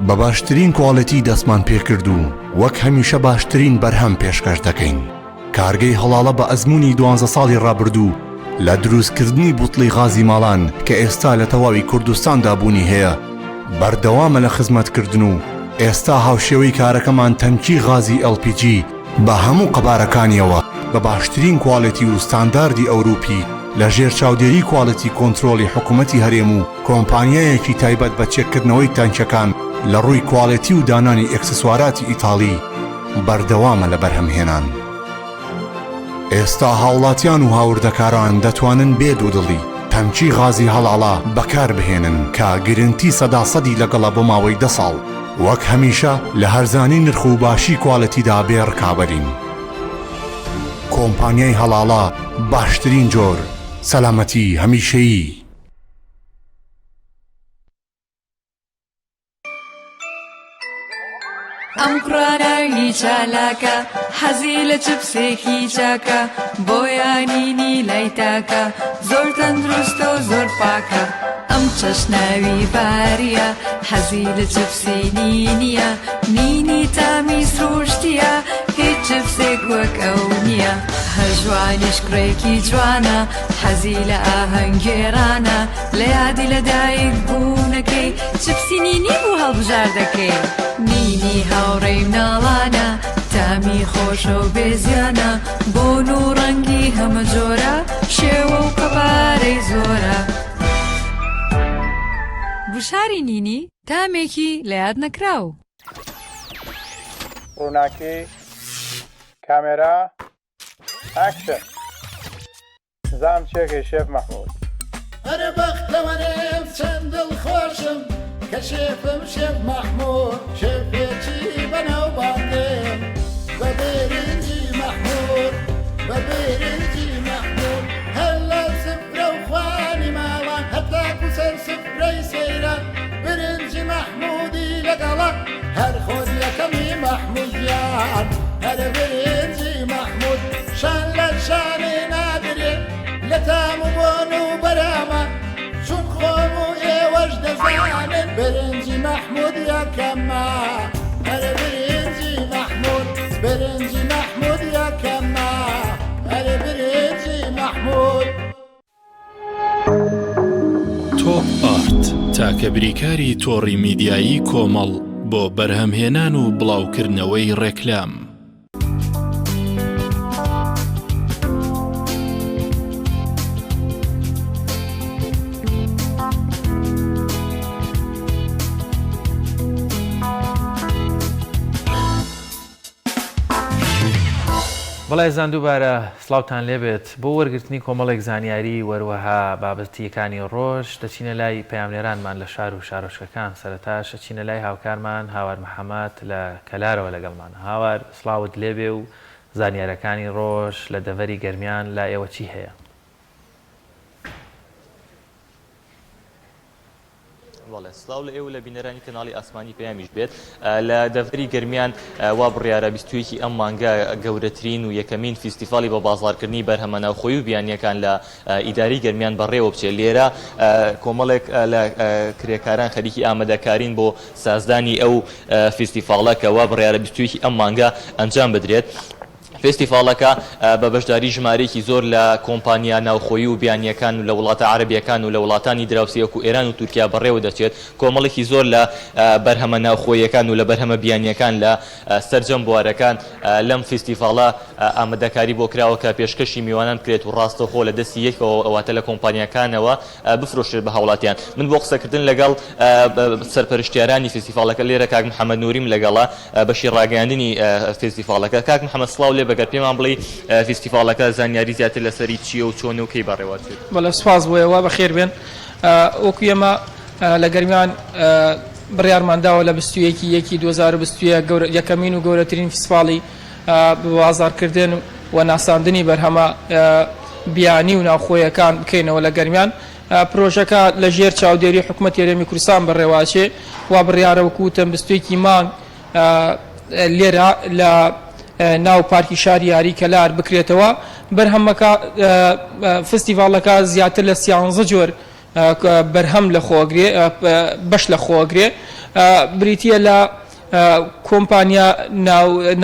بە باشترین کواڵێتی دەستمان پێکرد و وەک هەمیشە باشترین بەرهەم پێشکەش دەکەین. کارگەی هەڵاڵە بە ئەزموونی دوانزە ساڵی ڕابردوو لە دروستکردنی بوتڵی غازی ماڵان کە ئێستا لە تەواوی کوردستاندا بوونی هەیە بەردەوامە لە خزمەتکردن و ئێستا هاوشێوەی کارەکەمان تەنکی غازی LPG بە هەموو قەبارەکانیەوە بە باشترین کواڵێتی و ستانداردی ئەوروپی لە ژێر چاودێری کواڵێتی کۆنترۆڵی حکومەتی هەرێم و کۆمپانیایەکی تایبەت بە چێککردنەوەی تانکیەکان لە ڕووی کواڵێتی و دانانی ئێکسسواراتی ئیتاڵی بەردەوامە لە بەرهەمهێنان. ئێستا هاوڵاتیان و هاوردەکاران دەتوانن بێ دوودڵی تەنکی غازی هەڵاڵە بەکاربهێنن کە گرنتی سەدا سەدی لەگەڵە بۆ ماوەی دە ساڵ. وەک هەمیشە لە هەرزانی نرخ و باشی کوالێتیدا بێ ڕکابەرین. کۆمپانیای هەڵاڵە باشترین جۆر، سەلامەتی هەمیشەیی. ئەم کوڕە ناوی چالاکە حەزی لە چپسێکی چاکە بۆیانینی لای تاکە زۆر تەندروستە و زۆر پاکە ئەم چەشناوی باریە حەزی لە چپسی نینیە نینی تامی سروشتیە هیچ چپسێک وەک ئەو نییە هەژوانیش کوڕێکی جوانە حەزی لە ئاهەنگگێڕانە لە یادی لە دایک بوونەکەی چپسی نینی بوو هەڵبژاردەکەی نینی هاوڕێی مناڵانە تامی خۆشە و بێزیانە بۆن و ڕەنگی هەمە جۆرە شێوە و قەبارەی زۆرە. گوشاری نینی تامێکی لە یاد نەکراو. ڕووناکی، کامێرا، ئاکشن. زام چێکەی شێف مەحمود. ئەرێ بەختەوەرم چەند دڵخۆشم کە شێفم شێف مەحمود شێفێکی بەناوبانگم بە برنجی مەحمود بە برنجی مەحمود هەر لە سفرە و خوانی ماڵان هەتاکو سەر سفرەی سەیران برنجی مەحمودی لەگەڵە هەر خۆت یەکەمی مەحمود گیان هەر برنجی مەحمود شان لە شانی نادرێ لە تام و بۆن و بەرامە چون خۆم و ئێوەش دەزانن برنجی مەحمود یەکەمە هەر برنجی مەحمود برنجی مەحمود یەکەمە هەر برنجی مەحمود. تۆپ ئارت تاکە بریکاری تۆڕی میدیایی کۆمەڵ بۆ بەرهەمهێنان و بڵاوکردنەوەی ڕێکلام. بەڵێ ئازیزان دووبارە سڵاوتان لێبێت بۆ وەرگرتنی کۆمەڵێک زانیاری وەروەها بابەتیەکانی ڕۆژ دەچینە لای پەیامنێرانمان لە شار و شارۆچکەکان سەرەتاش ئەچینە لای هاوکارمان هاوار محەمەد لە کەلارەوە لەگەڵمانە هاوار سڵاوت لێبێ و زانیارەکانی ڕۆژ لە دەڤەری گەرمیان لا ئێوە چی هەیە؟ بەڵێ سڵاو لە ئێوە لە بینەرانی کەناڵی ئاسمانی پەیامیش بێت لە دەڤەری گەرمیان وا بڕیارە بیستویەکی ئەم مانگە گەورەترین و یەکەمین فیستیڤاڵی بە بازاڕکردنی بەرهەمە ناوخۆی و بیانیەکان لە ئیداری گەرمیان بەڕێوە بچێت لێرە کۆمەڵێک لە کرێکاران خەریکی ئامادەکارین بۆ سازدانی ئەو فیستیڤاڵە کە وا بڕیارە بیستویەکی ئەم مانگە ئەنجام بدرێت. فێستیڤاڵەکە بە بەشداری ژمارەیەکی زۆر لە کۆمپانیا ناوخۆیی و بیانییەکان و لە وڵاتە عەرەبییەکان و لە وڵاتانی دراوسێ وەکو ئێران و تورکیا بەڕێوە دەچێت. کۆمەڵێکی زۆر لە بەرهەمە ناوخۆییەکان و لە بەرهەمە بیانییەکان لە سەرجەم بوارەکان لەم فیستیڤاڵە ئامادەکاری بۆ کراوە کە پێشکەشی میوانان بکرێت و ڕاستەوخۆ لە دەستی یەکەوە واتە لە کۆمپانیاکانەوە بفرۆشرێت بە هاوڵاتیان. من بۆ قسەکردن لەگەڵ سەرپەرشتیارانی فیستیڤاڵەکە لێرە کاک محەمەد نوریم لەگەڵە. بەشی ڕاگەیاندنی فێستیڤاڵەکە. کاک محەمەد سڵاو لێ بەگەر پێمان بڵێی فیستیڤاڵەکە زانیاری زیاتر لەسەری چییە و چۆنە و کەی بەڕێوەچێت؟ بەڵێ سوپاس بۆ ئێوە بەخێر بێن. وەکو ئێمە لە گەرمیان بڕیارمان داوە لە 21 یەکی 2021 یەکەمین و گەورەترین فیستیڤاڵی بە بازاڕکردن. و ناساندنی بەرهەمە بیانی و ناوخۆیەکان بکەینەوە لە گەرمیان. پرۆژەکە لە ژێر چاودێری حکومەتی هەرێمی کوردستان بەڕێوەئەچێ، وا بڕیارە وەکو وتم 21 ی مانگ لێرە لە ناو پارکی شاری یاری کەلار بکرێتەوە. بەرهەمەکە فستیڤاڵەکە زیاتر لە سیانزە جۆر بەرهەم لەخۆئەگرێ بەش لەخۆئەگرێ بریتییە لە کۆمپانیا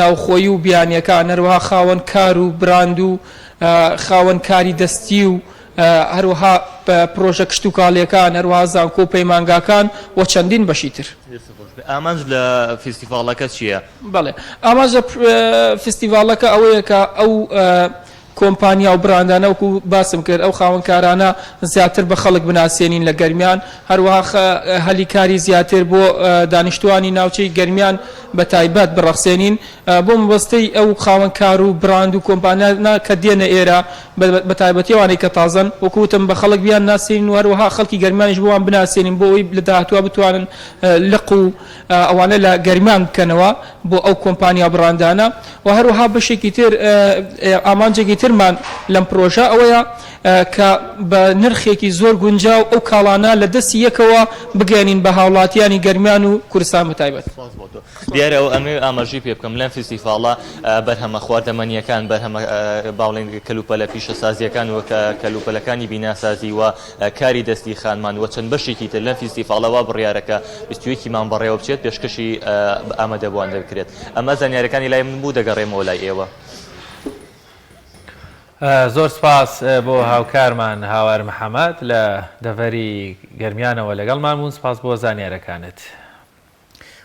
ناوخۆیی و بیانییەکان، هەروەها خاوەن کار و براند و خاوەن کاری دەستی و هەروەها پرۆژە کشتوکاڵییەکان، هەروەها زانکۆ و پەیمانگاکان و چەندین بەشی تر. دەستت خۆش بێت. ئامانج لە فیستیڤاڵەکە چییە؟ بەڵێ ئامانج لە فیستیڤاڵەکە ئەوەیە کە ئەو کۆمپانیا و براندانە وەکو باسم کرد ئەو خاوەنکارانە زیاتر بە خەڵک بناسێنین لە گەرمیان، هەروەها هەلی کاری زیاتر بۆ دانیشتوانی ناوچەی گەرمیان بە تایبەت بڕەخسێنین بۆ مەبەستەی ئەو خاوەن کار و براند و کۆمپانیانە کە دێنە ئێرە بە تایبەتی ئەوانەی کە تازەن وەکو وتم بە خەڵک بیان ناسێنین و هەروەها خەڵکی گەرمیانیش بۆمان بناسێنین بۆ ئەوەی لە داهاتووە بتوانن لق و ئەوانە لە گەرمیان بکەنەوە بۆ ئەو کۆمپانیا و بڕاندانە و هەروەها بەشێکی تر ئامانجێکی ترمان لەم پرۆژە ئەوەیە کە بە نرخێکی زۆر گونجاو ئەو کاڵانە لە دەستی یەکەوە بگەیەنین بە هاوڵاتیانی گەرمیان و کوردستان بە تایبەت. سپاس بۆ تۆ. دیارە ئەو ئەمەوێ ئاماژەی پێ بکەم لەم فیستیڤاڵە بەرهەمە خواردەمەنییەکان، بەرهەمە با بڵێین کەلوپەلە پیشەسازییەکان و کەلوپەلەکانی بیناسازی و کاری دەستی خانمان و چەند بەشێکی تر لەم فیستیڤاڵە وا بڕیارە کە 21 ی مانگ بەڕێوە بچێت پێشکەشی ئامادەبووان دەکرێت. ئەمە زانیاریەکانی لای من بوو دەگەڕێمەوە لای ئێوە. زۆر سپاس بۆ هاوکارمان هاوار محەمەد لە دەڤەری گەرمیانەوە لەگەڵمان بوون سپاس بۆ زانیارەکانت.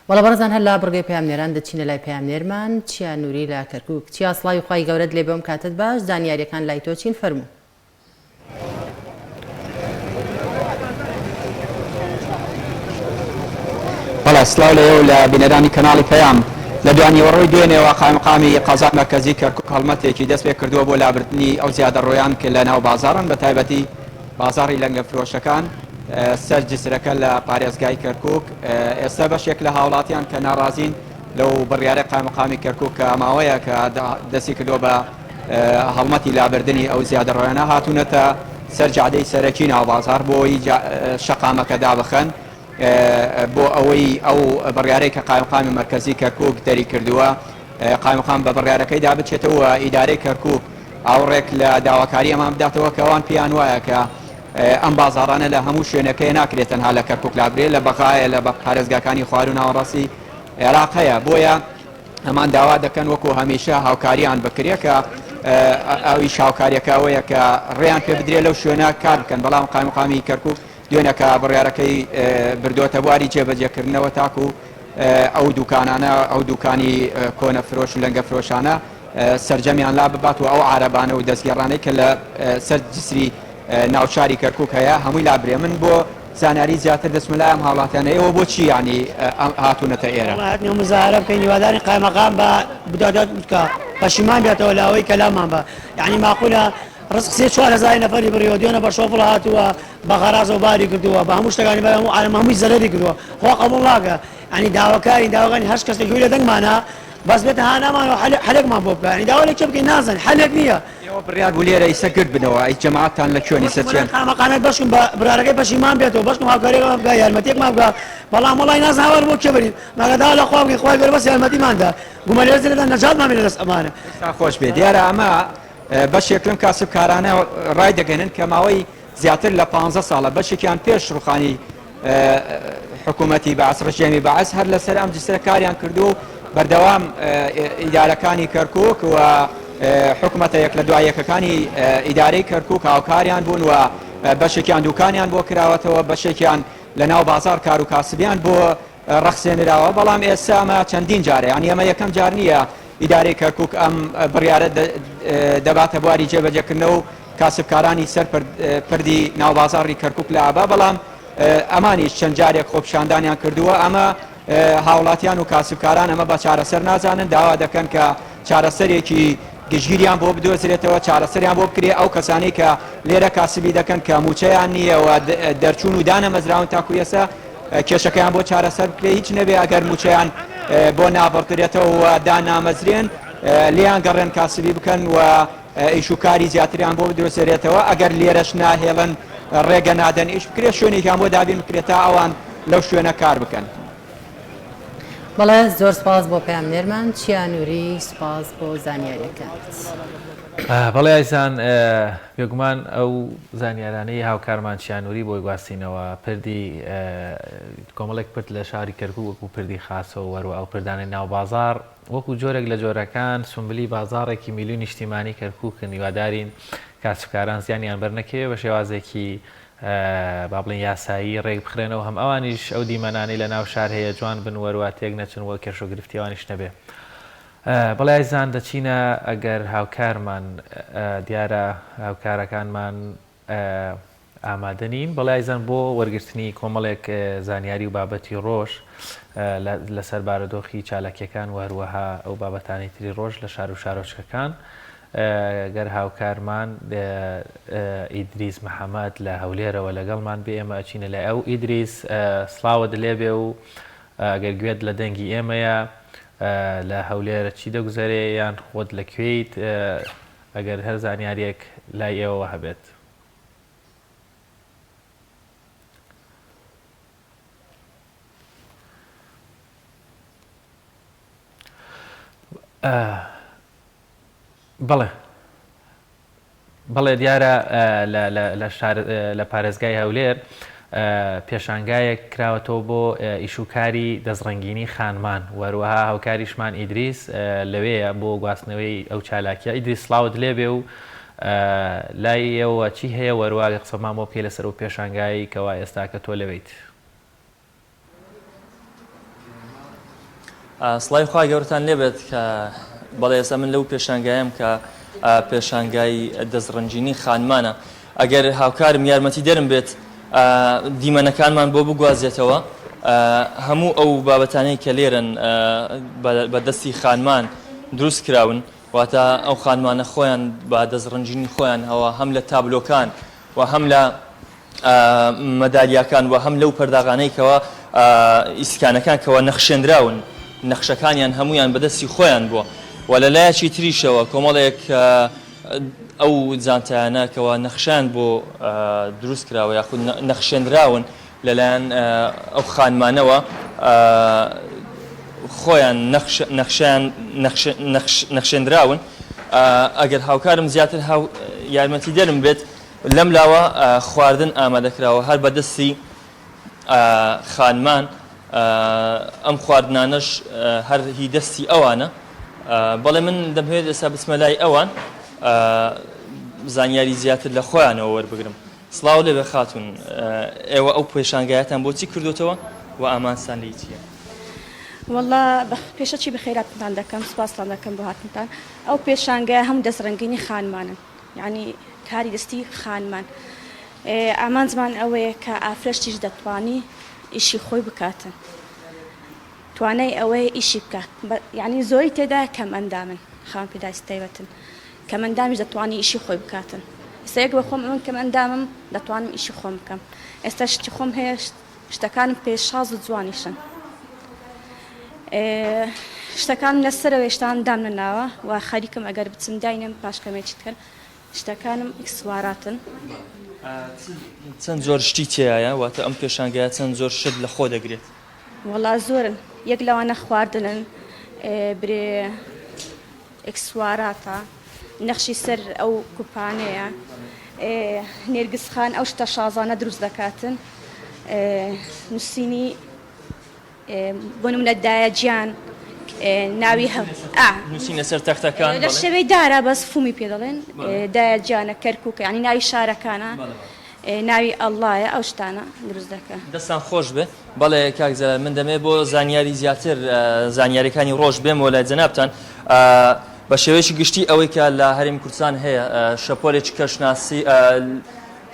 وەڵا بەڕێزان هەر لە بڕگەی پەیامنێران دەچینە لای پەیامنێرمان چیا نوری لە کەرکوک. چیا سڵاوی خوای گەورەت لێبێ ئەم کاتەت باش زانیاریەکان لای تۆ چین فەرموو. بەڵێ سڵاو لە ئێوە و لە بینەرانی کەناڵی پەیام. لە دوانیوەڕۆی دوێنێوە قایمقامی قەزای مەرکەزی کەرکوک هەڵمەتێکی دەست پێ کردووە بۆ لابردنی ئەو زیادەڕۆیان کە لە ناو بازاڕن بە تایبەتی بازاڕی لەنگە فرۆشەکان سەر جسرەکە لە پارێزگای کەرکوک. ئێستا بەشێک لە هاوڵاتیان کە ناڕازین لەو بڕیارەی قایمقامی کەرکوک کە ماوەیە کە دەستی کردووە بە هەڵمەتی لابردنی ئەو زیادەڕۆیانە هاتوونەتە سەر جادەی سەرەکی ناوبازاڕ بۆ ئەوەی شەقامەکە دابخەن بۆ ئەوەی ئەو بڕیارەی کە قایمقامی مەرکەزی کەرکوک دەری کردووە قایمقام بە بڕیارەکەیدا بچێتەوە و ئیدارەی کەرکوک ئاوڕێک لە داواکاری ئەمان بداتەوە کە ئەوان پێیان وایە کە ئەم بازاڕانە لە هەموو شوێنەکەی ناکرێت تەنها لە کەرکوک لابرێ لە بەغایە لە پارێزگاکانی خواروو ناوەڕاستی عێراق هەیە بۆیە ئەمان داوا دەکەن وەکو هەمیشە هاوکاریان بکرێ کە ئەویش هاوکاریەکە ئەوەیە کە ڕێیان پێ بدرێ لەو شوێنە کار بکەن بەڵام قایمقامی کەرکوک دوێنەکە بڕیارەکەی بردۆتە بواری جێبەجێکردنەوە تاکو ئەو دوکانانە ئەو دوکانی کۆنە فرۆش و لەنگە فرۆشانە سەرجەمیان لا ببات و ئەو عارەبانە و دەستگێڕانەی کە لە سەر جسری ناوشاری کەرکوک هەیە هەمووی لابرێ من بۆ زانیاری زیاتر دەچمە لای ئەم هاوڵاتیانە ئێوە بۆچی یانی هاتوونەتە ئێرە؟ وەڵا هاتینە مزاهەرە بکەین هیوادارین قایمەقام بە بدادات بکا پەشیمان بێتەوە لە ئەوەی کە لامان بە یانی ماقولە ڕزق سێ چوار هەزاری نەفەری بڕیوە دوێنە بە شۆفڵ هاتووە بە غەرازەوە باری کردووە بە هەموو شتەکانی بە هەموو عالەم هەمووی زەرەری کردووە خوا قبوڵ ناکا یانی داواکارین داواکارین هەر کەسێک گوێی لە دەنگمانە بەس بێتە هانامان و حەلێکمان بۆ بکا یانی داوا لە کێ بکەین نازانین حەلێک نییە. ئێوە بڕیار بوو لێرە ئیسە گرد بنەوە ئەی جەماعەتتان لە کوێن ئیسە چێن؟ قامەقانەت بەشکم بە برارەکەی پەشیمان بێتەوە بەشکم هاوکاریەکمان بکا یارمەتیەکمان بکا بەڵام وەڵای نازانم هاوار بۆ کێ بەرین مەگەر داوا لە خوا بکەین خوای گەورە بەس یارمەتیمان دا گومەلێرزە لێدان نەجاتمان بێ لە دەست ئەمانە. دەستتان خۆش بێ دیارە ئەمە بەشێک لەم کاسبکارانە ڕایدەگەنن کە ماوەی زیاتر لە پانزە ساڵە بەشێکیان پێش ڕوخانی حکوومەتی بەعس ڕژێمی بەعس هەر لەسەر ئەم جسرە کاریان کردووە و بەردەوام ئیدارەکانی کەرکووک و حکومەتە یەک لە دوای یەکەکانی ئیدارەی کەرکووک هاوکاریان بوون و بەشێکیان دوکانیان بۆ کراوەتەوە بەشێکیان لە ناو بازار کار و کاسبیان بۆ ڕەخسێنراوە بەڵام ئێستا ئەمە چەندین جارە یانی ئەمە یەکەم جار نییە ئیدارەی کەرکووک ئەم بڕیارە دەباتە بواری جێبەجێکردنەوە و کاسبکارانی سەر پردی ناوبازاڕی کەرکوک لە ئابا، بەڵام ئەمانیش چەند جارێک خۆپیشاندانیان کردووە، ئەمە هاوڵاتیان و کاسبکاران ئەمە بە چارەسەر نازانن، داوا دەکەن کە چارەسەرێکی گشتگیریان بۆ بدۆزرێتەوە، چارەسەریان بۆ بکرێت، ئەو کەسانەی کە لێرە کاسبی دەکەن کە مووچەیان نییە و دەرچوون و دانەمەزراون تاکو ئێستا کێشەکەیان بۆ چارەسەر بکرێت، هیچ نەبێ ئەگەر مووچەیان بۆ نابڕدرێتەوە و دانامەزرێن. لێیان گەڕێن کاسبی بکەن و ئیش و کاری زیاتریان بۆ بدرۆزێرێتەوە، ئەگەر لێرەش ناهێڵن ڕێگە نادەن ئیش بکرێت شوێنێکیان بۆ دابین بکرێت تا ئەوان لەو شوێنە کار بکەن. بەڵێ زۆر سپاس بۆ پەیامنێرمان چیا نوری سپاس بۆ زانیاریەکانت. بەڵێ ئایزان بێگومان ئەو زانیارانەی هاوکارمان چیا نوری بۆی گواستینەوە پردی کۆمەڵێک پرد لە شاری کەرکوک وەکو پردی خاسۆ وەروە ئەو پردانەی ناو بازاڕ وەکو جۆرێک لە جۆرەکان سومبلی بازاڕێکی میلی و نیشتیمانی کەرکوکن هیوادارین کاسبکاران زیانیان بەرنەکەوێ بە شێوازێکی با بڵێین یاسایی ڕێک بخرێنەوە هەم ئەوانیش ئەو دیمەنانەی لە ناو شار هەیە جوان بن وەروا تێک نەچن وە کێشەو گرفتی ئەوانیش نەبێ. بەڵێ ئایزان دەچینە ئەگەر هاوکارمان دیارە هاوکارەکانمان ئامادە نین بەڵێ ئایزان بۆ وەرگرتنی کۆمەڵێک زانیاری و بابەتی ڕۆژ لەسەر بارودۆخی چالاکیەکان و هەروەها ئەو بابەتانەی تری ڕۆژ لە شار و شارۆچکەکان گەر هاوکارمان ئیدریس محەمەد لە هەولێرەوە لەگەڵمان بێ ئێمە ئەچینە لای ئەو. ئیدریس سڵاوت لێبێ و گەر گوێت لە دەنگی ئێمەیە لە هەولێر چی دەگوزەرێ یان خۆت لە کوێیت ئەگەر هەر زانیاریەک لای ئێوەوە هەبێت. بەڵێ بەڵێ دیارە لە شار لە پارێزگای هەولێر پێشانگایەک کراوەتەوە بۆ ئیشوکاری دەستڕەنگینی خانمان وەروەها هاوکاریشمان ئیدریس لەوەیە بۆ گواستنەوەی ئەو چالاکیە ئیدریس سڵاوت لێبێ و لای ئێوە چی هەیە وەروا قسەمان بۆ بکەی لەسەر ئەو پێشانگایەی کەوا ئێستاکە تۆ لەوێیت. سڵاوی خوای گەورەتان لێبێت کە بەڵێ ئێستا من لەو پێشانگایەم کە پێشانگای دەستڕەنگینی خانمانە ئەگەر هاوکارم یارمەتی دەرم بێت دیمەنەکانمان بۆ بگوازێتەوە هەموو ئەو بابەتانەی کە لێرن بە دەستی خانمان دروست کراون واتە ئەو خانمانە خۆیان بە دەستڕەنگینی خۆیان هەوە هەم لە تابلۆکان و هەم لە مەدالیاکان و هەم لەو پەرداغانەی کەوا ئیسکانەکان کەوا نەخشێنراون نەخشەکانیان هەموویان بەدەستی خۆیان بووە و لە لایەکی تریشەوە کۆمەڵێک ئەو جانتایانە کەوا نەخشیان بۆ دروست کراوە یاخود نەخشێنراون لەلایەن ئەو خانمانەوە خۆیان نەخشیان نەخشێنراون ئەگەر هاوکارم زیاتر هاو یارمەتیدەرم بێت لەم لاوە خواردن ئامادە کراوە هەر بە دەستی خانمان ئەم خواردنانەش هەر هی دەستی ئەوانە بەڵێ من دەمهەوێت ئێستا بچمە لای ئەوان زانیاری زیاتر لە خۆیانەوە وەربگرم سڵاو لێبێ خاتون ئێوە ئەو پێشانگایەتان بۆچی کردوتەوە و ئامانجتان لێی چییە؟ وەڵا پێشەکی بەخێراتتان دەکەم سوپاستان دەکەم بۆ هاتنتان ئەو پێشانگایە هەموو دەستڕەنگینی خانمانن یانی کاری دەستی خانمان ئامانجمان ئەوەیە کە ئافرەتیش دەتوانی ئیشی خۆی بکاتن توانای ئەوەیە ئیشی بکات یعنی زۆری تێدا کەم ئەندامن خاوەن پێداویستی تایبەتن کەم ئەندامیش دەتوانی ئیشی خۆی بکاتن ئێستا یەک بە خۆم ئەمن کەم ئەندامم دەتوانم ئیشی خۆم بکەم ئێستا شتی خۆم هەیە شتەکانم پێ شاز و جوانیشن شتەکانم لەسەرەوە هێشتا دامنەناوە و خەریکم ئەگەر بچم داینێم پاش کەمێکی تر شتەکانم ئیکسواراتن. چەند جۆر شتی تێیایە واتە ئەم پێشانگایە چەند جۆر شت لە خۆ دەگرێت؟ وەڵا زۆرن یەک لەوانە خواردنن برێ ئێکسواراتە نەخشی سەر ئەو کوپانەیە نێرگز خان ئەو شتە شازانە دروست دەکاتن نووسینی بۆ نمونە دایە گیان ناوی نووسین لەسەر تەختەکان لە شێوەی دارە بەس فومی پێ دەڵێن دایە گیانە کەرکووکە ینی ناوی شارەکانە ناوی ئەڵڵایە ئەو شتانە دروست دەکەن. دەستان خۆش بێ. بەڵێ کاک جەلال من دەمەوێت بۆ زانیاری زیاتر زانیاریەکانی ڕۆژ بێمەوە لای جەنابتان بە شێوەیەکی گشتی ئەوەی کە لە هەرێمی کوردستان هەیە شەپۆلێکی کەشناسی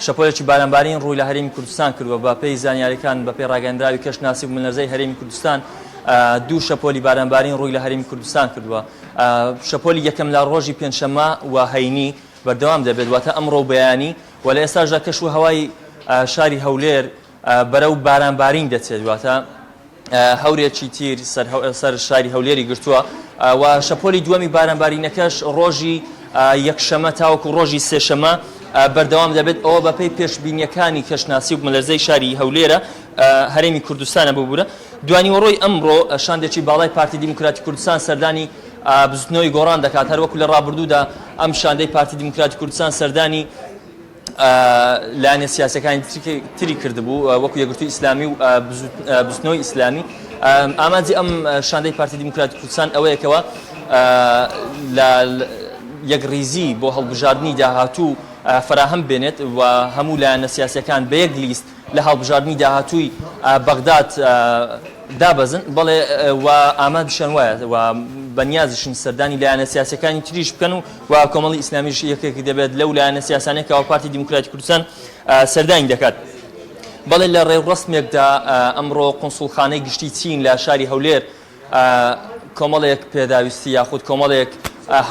شەپۆلێکی بارانبارین ڕووی لە هەرێمی کوردستان کردووە بە پێی زانیاریەکان بە پێی ڕاگەندراوی کەشناسی و بوومەلەرزەی هەرێمی کوردستان دوو شەپۆلی بارانبارین ڕووی لە هەرێمی کوردستان کردووە شەپۆلی یەکەم لە ڕۆژی پێنجشەممە و هەینی بەردەوام دەبێت واتە ئەمڕۆ و بەیانی و لە ئێستاشدا کەش و هەوای شاری هەولێر بەرەو بارانبارین دەچێت واتە. هەورێکی تیر سەر شاری هەولێری گرتووە و شەپۆلی دووەمی بارانبارینەکەش ڕۆژی یەکشەمە تاوەکو ڕۆژی سێشەمە بەردەوام دەبێت ئەوە بەپێی پێشبینیەکانی کەشناسی و بومەلەرزەی شاری هەولێرە هەرێمی کوردستانە ببورە دوانیوەڕۆی ئەمڕۆ شاندێکی باڵای پارتی دیموکراتی کوردستان سەردانی بزوتنەوەی گۆڕان دەکات هەروەکو لە ڕابردوودا ئەم شاندەی پارتی دیموکراتی کوردستان سەردانی لایەنە سیاسەکانی تری کردبوو وەکو یەکگرتووی ئیسلامی و بزوتنەوەی ئیسلامی ئامانجی ئەم شاندەی پارتی دیموکراتی کوردستان ئەوەیەکەوە لە یەکڕیزی بۆ هەڵبژاردنی داهاتوو فراهەم بێنێت و هەموو لایەنە سیاسەکان بە یەک لیست لە هەڵبژاردنی داهاتووی بەغداد دابەزن، بەڵێ و ئامانجیشیان وایە و بەنیازیشن سەردانی لایەنە سیاسیەکانی تریش بکەن و و کۆمەڵی ئیسلامیش یەکێک دەبێت لەو لایەنە سیاسانەی کەوا پارتی دیموکراتی کوردستان سەردانی دەکات. بەڵێ لە ڕێوڕەسمێکدا ئەمڕۆ قونسوڵخانەی گشتی چین لە شاری هەولێر کۆمەڵێک پێداویستی یاخود کۆمەڵێک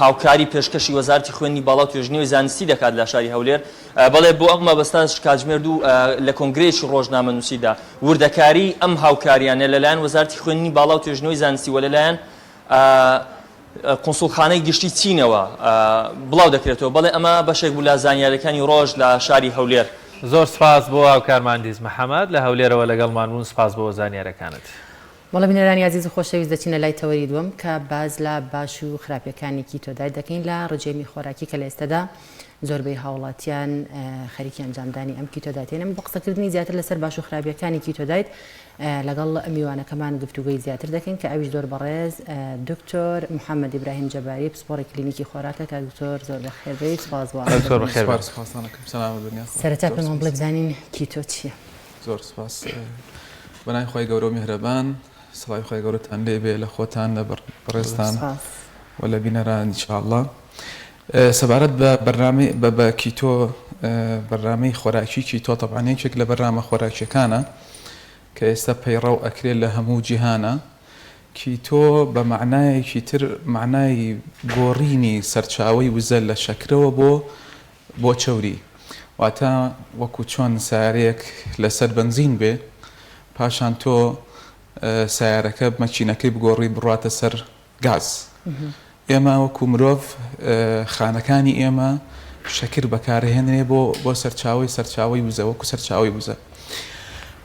هاوکاری پێشکەشی وەزارەتی خوێندنی باڵا و توێژینەوەی زانستی دەکات لە شاری هەولێر. بەڵێ بۆ ئەم مەبەستەش کاتژمێر دوو لە کۆنگرەیەکی ڕۆژنامەنووسیدا وردەکاری ئەم هاوکاریانە لەلایەن وەزارەتی خوێندنی باڵا و توێژینەوەی زانستی و لەلایەن قونسوڵخانەی گشتی چینەوە بڵاو دەکرێتەوە. بەڵێ ئەمە بەشێک بوو لە زانیاریەکانی ڕۆژ لە شاری هەولێر. زۆر سپاس بۆ هاوکارمان دیز محەمەد لە هەولێرەوە لەگەڵمان بوون سپاس بۆ زانیارەکانت. بەڵێ بینەرانی ئازیز و خۆشەویست دەچینە لای تەوەری دووەم کە باس لە باش و خراپیەکانی keto diet دەکەین لە ڕژێمی خۆراکی کە لە ئێستەدا زۆربەی هاوڵاتیان خەریکی ئەنجامدانی ئەم keto diet ێنم بۆ قسەکردنی زیاتر لەسەر باش و خراپیەکانی keto diet لەگەڵ میوانەکەمان گفتوگۆی زیاتر دەکەین کە ئەویش زۆر بەڕێز دکتۆر محەممەد ئیبراهیم جەباری پسپۆڕی کلینیکی خۆراکە کاک دکتۆر زۆر بەخێربێیت سپاس بۆ دکتۆر بەخێربێیت. سەرەتا پێمان بڵێ بزانین keto چییە؟ زۆر سپاس بەناوی خوای گەورە و میهرەبان سڵاوی خوای گەورەتان لێ بێ لە خۆتان لە بەڕێزتان و لە بینەران ان شاء اللە سەبارەت بە بەرنامەی بە بە keto بەرنامەی خۆراکی keto تەبعەن یەکێک لە بەرنامە خۆراکیەکانە کە ئێستا پەیڕەو ئەکرێت لە هەموو جیهانە keto بە مەعنایەکی تر مەعنای گۆڕینی سەرچاوەی وزە لە شەکرەوە بۆ بۆ چەوری واتە وەکو چۆن سەیارەیەک لەسەر بەنزین بێ پاشان تۆ سەیارەکە مەکینەکەی بگۆڕی بڕواتە سەر گاز ئێمە وەکو مرۆڤ خانەکانی ئێمە شەکر بەکارهێنرێ بۆ بۆ سەرچاوەی سەرچاوەی وزە وەکو سەرچاوەی وزە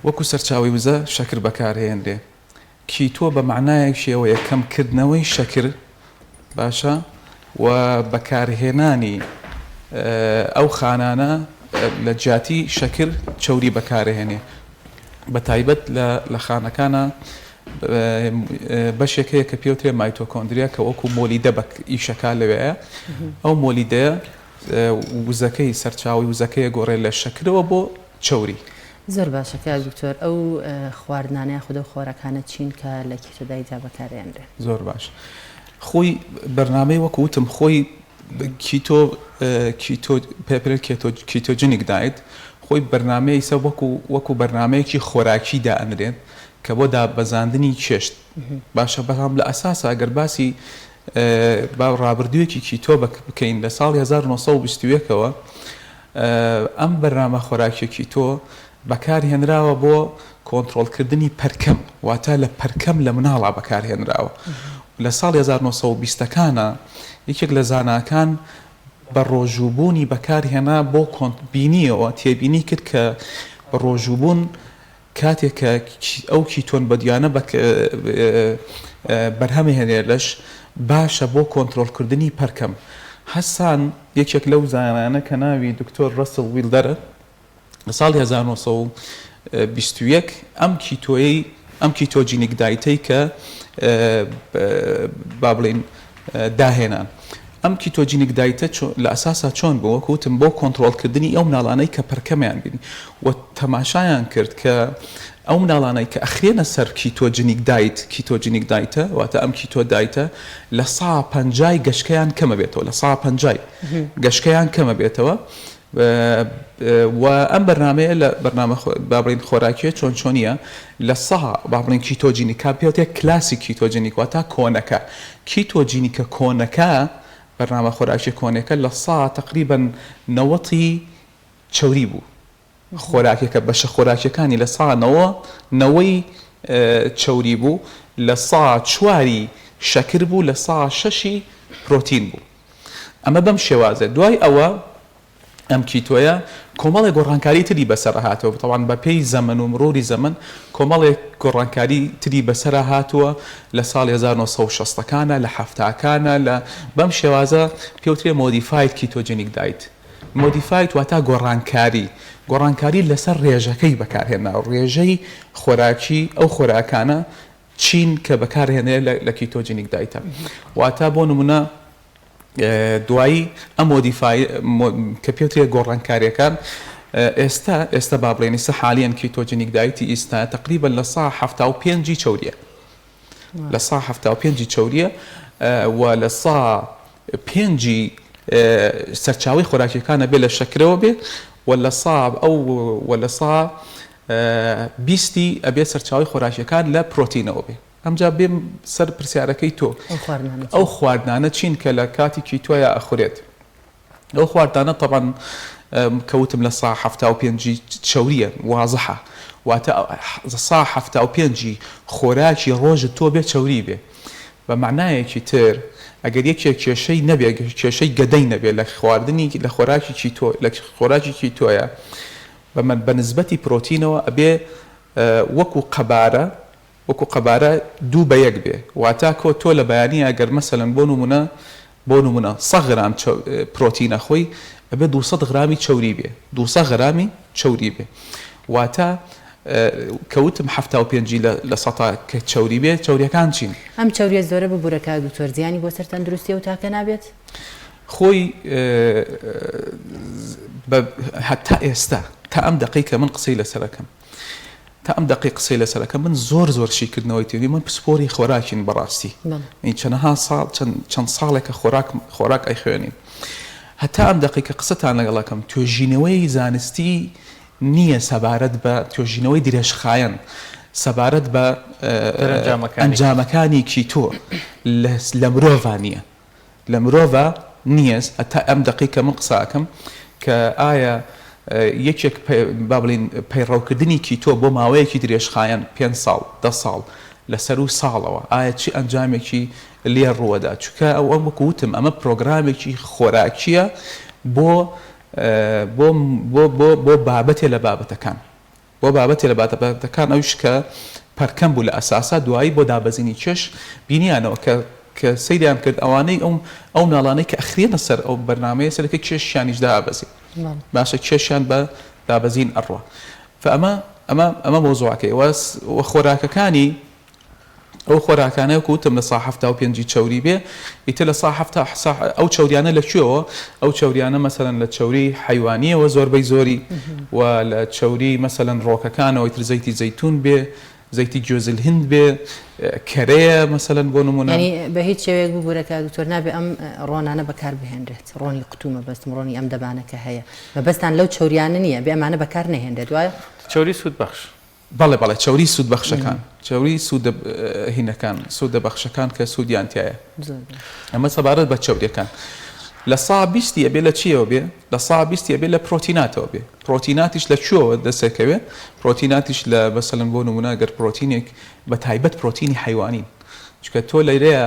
وەکو سەرچاوەی وزە شەکر بەکارهێنرێ keto بە مەعنایەکیەوەیە کەمکردنەوەی شەکر باشە و بەکارهێنانی ئەو خانانە لە جیاتی شەکر چەوری بەکارهێنێ بە تایبەت لە خانەکانە بەشێک هەیە کە پێوترێ مایتۆکۆندریا کە وەکو مۆلیدە بە ئیشەکا لەوێیە ئەو مۆلیدەیە وزەکەی سەرچاوەی وزەکەیە گۆڕێ لە شەکرەوە بۆ چەوری. زۆر باشە کاک دکتۆر ئەو خواردنانە یاخود ئەو خۆراکانە چین کە لە keto diet دا بەکارئەهێنرێن؟ زۆر باش خۆی بەرنامەی وەکو وتم خۆی keto keto پێپرێت keto ketogenic diet خۆی بەرنامەیە ئیسە وەکو وەکو بەرنامەیەکی خۆراکی دائەنرێت کە بۆ دابەزاندنی کێشت باشە بەڵام لە ئەساسا گەر باسی با ڕابردوویەکی keto بکەین لە ساڵی 1921 ەوە ئەم بەرنامە خۆراکیە keto بەکارهێنراوە بۆ کۆنترۆڵکردنی پەرکەم واتە لە پەرکەم لە مناڵا بەکارهێنراوە لە ساڵی 1920 ەکانا یەکێک لە زاناکان بە ڕۆژووبوونی بەکارهێنا بۆ کۆنت بینیەوە تێبینی کرد کە بە ڕۆژووبوون کاتێک کە ئەو ketone body یانە بەرهەمهێنێ لەش باشە بۆ کۆنترۆڵکردنی پەرکەم. هەسان یەکێک لەو زانایانە کە ناوی دکتۆر ڕەسڵ ویڵدەرە لە ساڵی 1921 ئەم keto یەی ئەم ketogenic diet ەی کە با بڵێین داهێنان. ئەم ketogenic diet ە لە ئەساسا چۆن بوو؟ وەکو وتم بۆ کۆنتڕۆڵکردنی ئەو مناڵانەی کە پەرکەمیان بینی و تەماشایان کرد کە ئەو مناڵانەی کە ئەخرێنە سەر ketogenic diet، ketogenic diet ە، واتە ئەم keto diet ە لە سا پەنجای گەشکەیان کەمە بێتەوە، لە سا پەنجای گەشکەیان کەمە بێتەوە و ئەم بەرنامەیە لە بەرنامە با بڵێین خۆراکیە چۆن چۆنیە لە سا با بڵێین ketogenic کا پێوتێ classic ketogenic واتا کۆنەکە ketogenic ە کۆنەکە بەرنامە خۆراکیە کۆنەکە لە سا تەقریبەن نەوەتی چەوری بوو خۆراکەکە بەشە خۆراکیەکانی لە سا نەوە نەوەی. چەوری بوو، 4% شەکر بوو، 6% پرۆتین بوو. ئەمە بەم شێوازە. دوای ئەوە ئەم کیتۆیە کۆمەڵێک گۆڕانکاری تری بەسەر هاتووە، تەبعەن بە پێی زەمەن و مروری زەمەن کۆمەڵێک گۆڕانکاری تری بەسەرا هاتووە لە ساڵی 1960 ەکانە لە حەفتاکانە لە بەم شێوازە پێوترێ modified ketogenic diet modified واتا گۆڕانکاری گۆڕانکاری لەسەر ڕێژەکەی بەکارهێنا ڕێژەی خۆراکی ئەو خۆراکانە چین کە بەکارهێنرێ لە ketogenic diet ە واتا بۆ نمونە دوایی ئەم modify کە پێوترێ گۆڕانکاریەکان ئێستا ئێستا با بڵێین ئیستا حالیەن ketogenic diet ی ئیستا تقریبا 75% ی چەوریە 75% ی چەوریە و 5% ی سەرچاوەی خۆراکیەکانە بێ لە شەکرەوە بێ و لە سا ئەو و لە سا بیستی ئەبێ سەرچاوەی خۆراکیەکان لە پرۆتینەوە بێ. ئەمجا بێم سەر پرسیارەکەی تۆ، ئەو خواردنانە چین کە لە کاتی کیتۆیا ئەخورێت؟ ئەو خواردنانە تەبعەن کە وتم 75% ی چەوریە وازحە واتە 75% ی خۆراکی ڕۆژت تۆ بێ چەوری بێ بە مەعنایەکی تر ئەگەر یەکێک کێشەی نەبێ کێشەی گەدەی نەبێ لە خواردنی لە خۆراکی کیتۆ لە خۆراکی کیتۆیە بە نسبەتی پرۆتینەوە ئەبێ وەکو قەبارە وەکو قەبارە دوو بە یەک بێ واتا کۆ تۆ لە بەیانیا گەر مەسەلەن بۆ نمونە بۆ نمونە سە غرام چە پرۆتین ئەخۆی ئەبێ 200 غرامی چەوری بێ 200 غرامی چەوری بێ واتا کە وتم 75 ی لە سەتا کە چەوری بێ چەوریەکان چین؟ ئەم چەوریە زۆرە ببورە کاک دکتۆر زیانی بۆ سەر تەندروستی ئەو تاکە نابێت؟ خۆی بە هەتا ئێستا تا ئەم دەقەی کە من قسەی لەسەر ئەکەم تا ئەم دەقەی قسەی لەسەر ئەکەم من زۆر زۆر شیکردنەوەی تێبی من پسپۆری خۆراکین بەڕاستی یعنی چەنەها ساڵ چەند چەند ساڵێکە خۆراک خۆراک ئەیخوێنین هەتا ئەم دەقەی کە قسەتان لەگەڵ ئەکەم توێژینەوەی زانستی نییە سەبارەت بە توێژینەوەی درێژخایەن سەبارەت بە ئەنجامەکانی کیتۆ لە مرۆڤا نییە لە مرۆڤا نییە هەتا ئەم دەقەی کە من قسە ئەکەم کە ئایا یەکێک با بڵێین پەیڕەوکردنی کیتۆ بۆ ماوەیەکی درێژخایەن پێنج ساڵ دە ساڵ لە سەروو ساڵەوە ئایا چ ئەنجامێکی لێ ڕووەدا چونکە ئەو ئەم وەکو وتم ئەمە پرۆگرامێکی خۆراکییە بۆ بۆ بۆ بۆ بۆ بابەتێ لە بابەتەکان بۆ بابەتێ لە بابەتەکان ئەویش کە پەرکەم بوو لە ئەساسا دوایی بۆ دابەزینی کێش بینیانەوە کە کە سەیریان کرد ئەوانەی ئەو ئەو مناڵانەی کە ئەخرێنە سەر ئەو بەرنامەیە سەرەکە کێشیانیش دابەزی باشە کێشیان بە دابەزین ئەڕوا فئەمە ئەمە ئەمە مەوزوعەکەی وە خۆراکەکانی ئەو خۆراکانە وەکو وتم 75% ی چەوری بێ ئیتر لە سا حەفتا سا ئەو چەوریانە لە کوێوە ئەو چەوریانە مەسەلەن لە چەوری حەیوانیەوە زۆربەی زۆری و لە چەوری مەسەلەن ڕۆکەکانەوە ئیتر زەیتی زەیتون بێ زەیتی گوێزل هند بێ کەرەیە مەسەلەن بۆ نمونە. یانی بە هیچ شێوەیەک ببورە کاک دکتۆر نابێ ئەم ڕۆنانە بەکار بهێنرێت ڕۆنی قوتو مەبەستم ڕۆنی ئەم دەبانە کە هەیە مەبەستان لەو چەوریانە نییە بێ ئەمانە بەکار نەهێنرێت وایە؟ چەوری سوود بەخش. بەڵێ بەڵێ چەوری سوود بەخشەکان چەوری سوودە هینەکان سوودە بەخشەکان کە سوودیان تایە ئەمە سەبارەت بە چەوریەکان 20% ی ئەبێ لە چیەوە بێ 20% ی ئەبێ لە پرۆتیناتەوە بێ پرۆتیناتیش لە کوێوە دەسەکەوێ پرۆتیناتیش لە بەسەلەن بۆ نمونە گەر پرۆتینێک بە تایبەت پرۆتینی حیوانین چونکە تۆ لەرەیە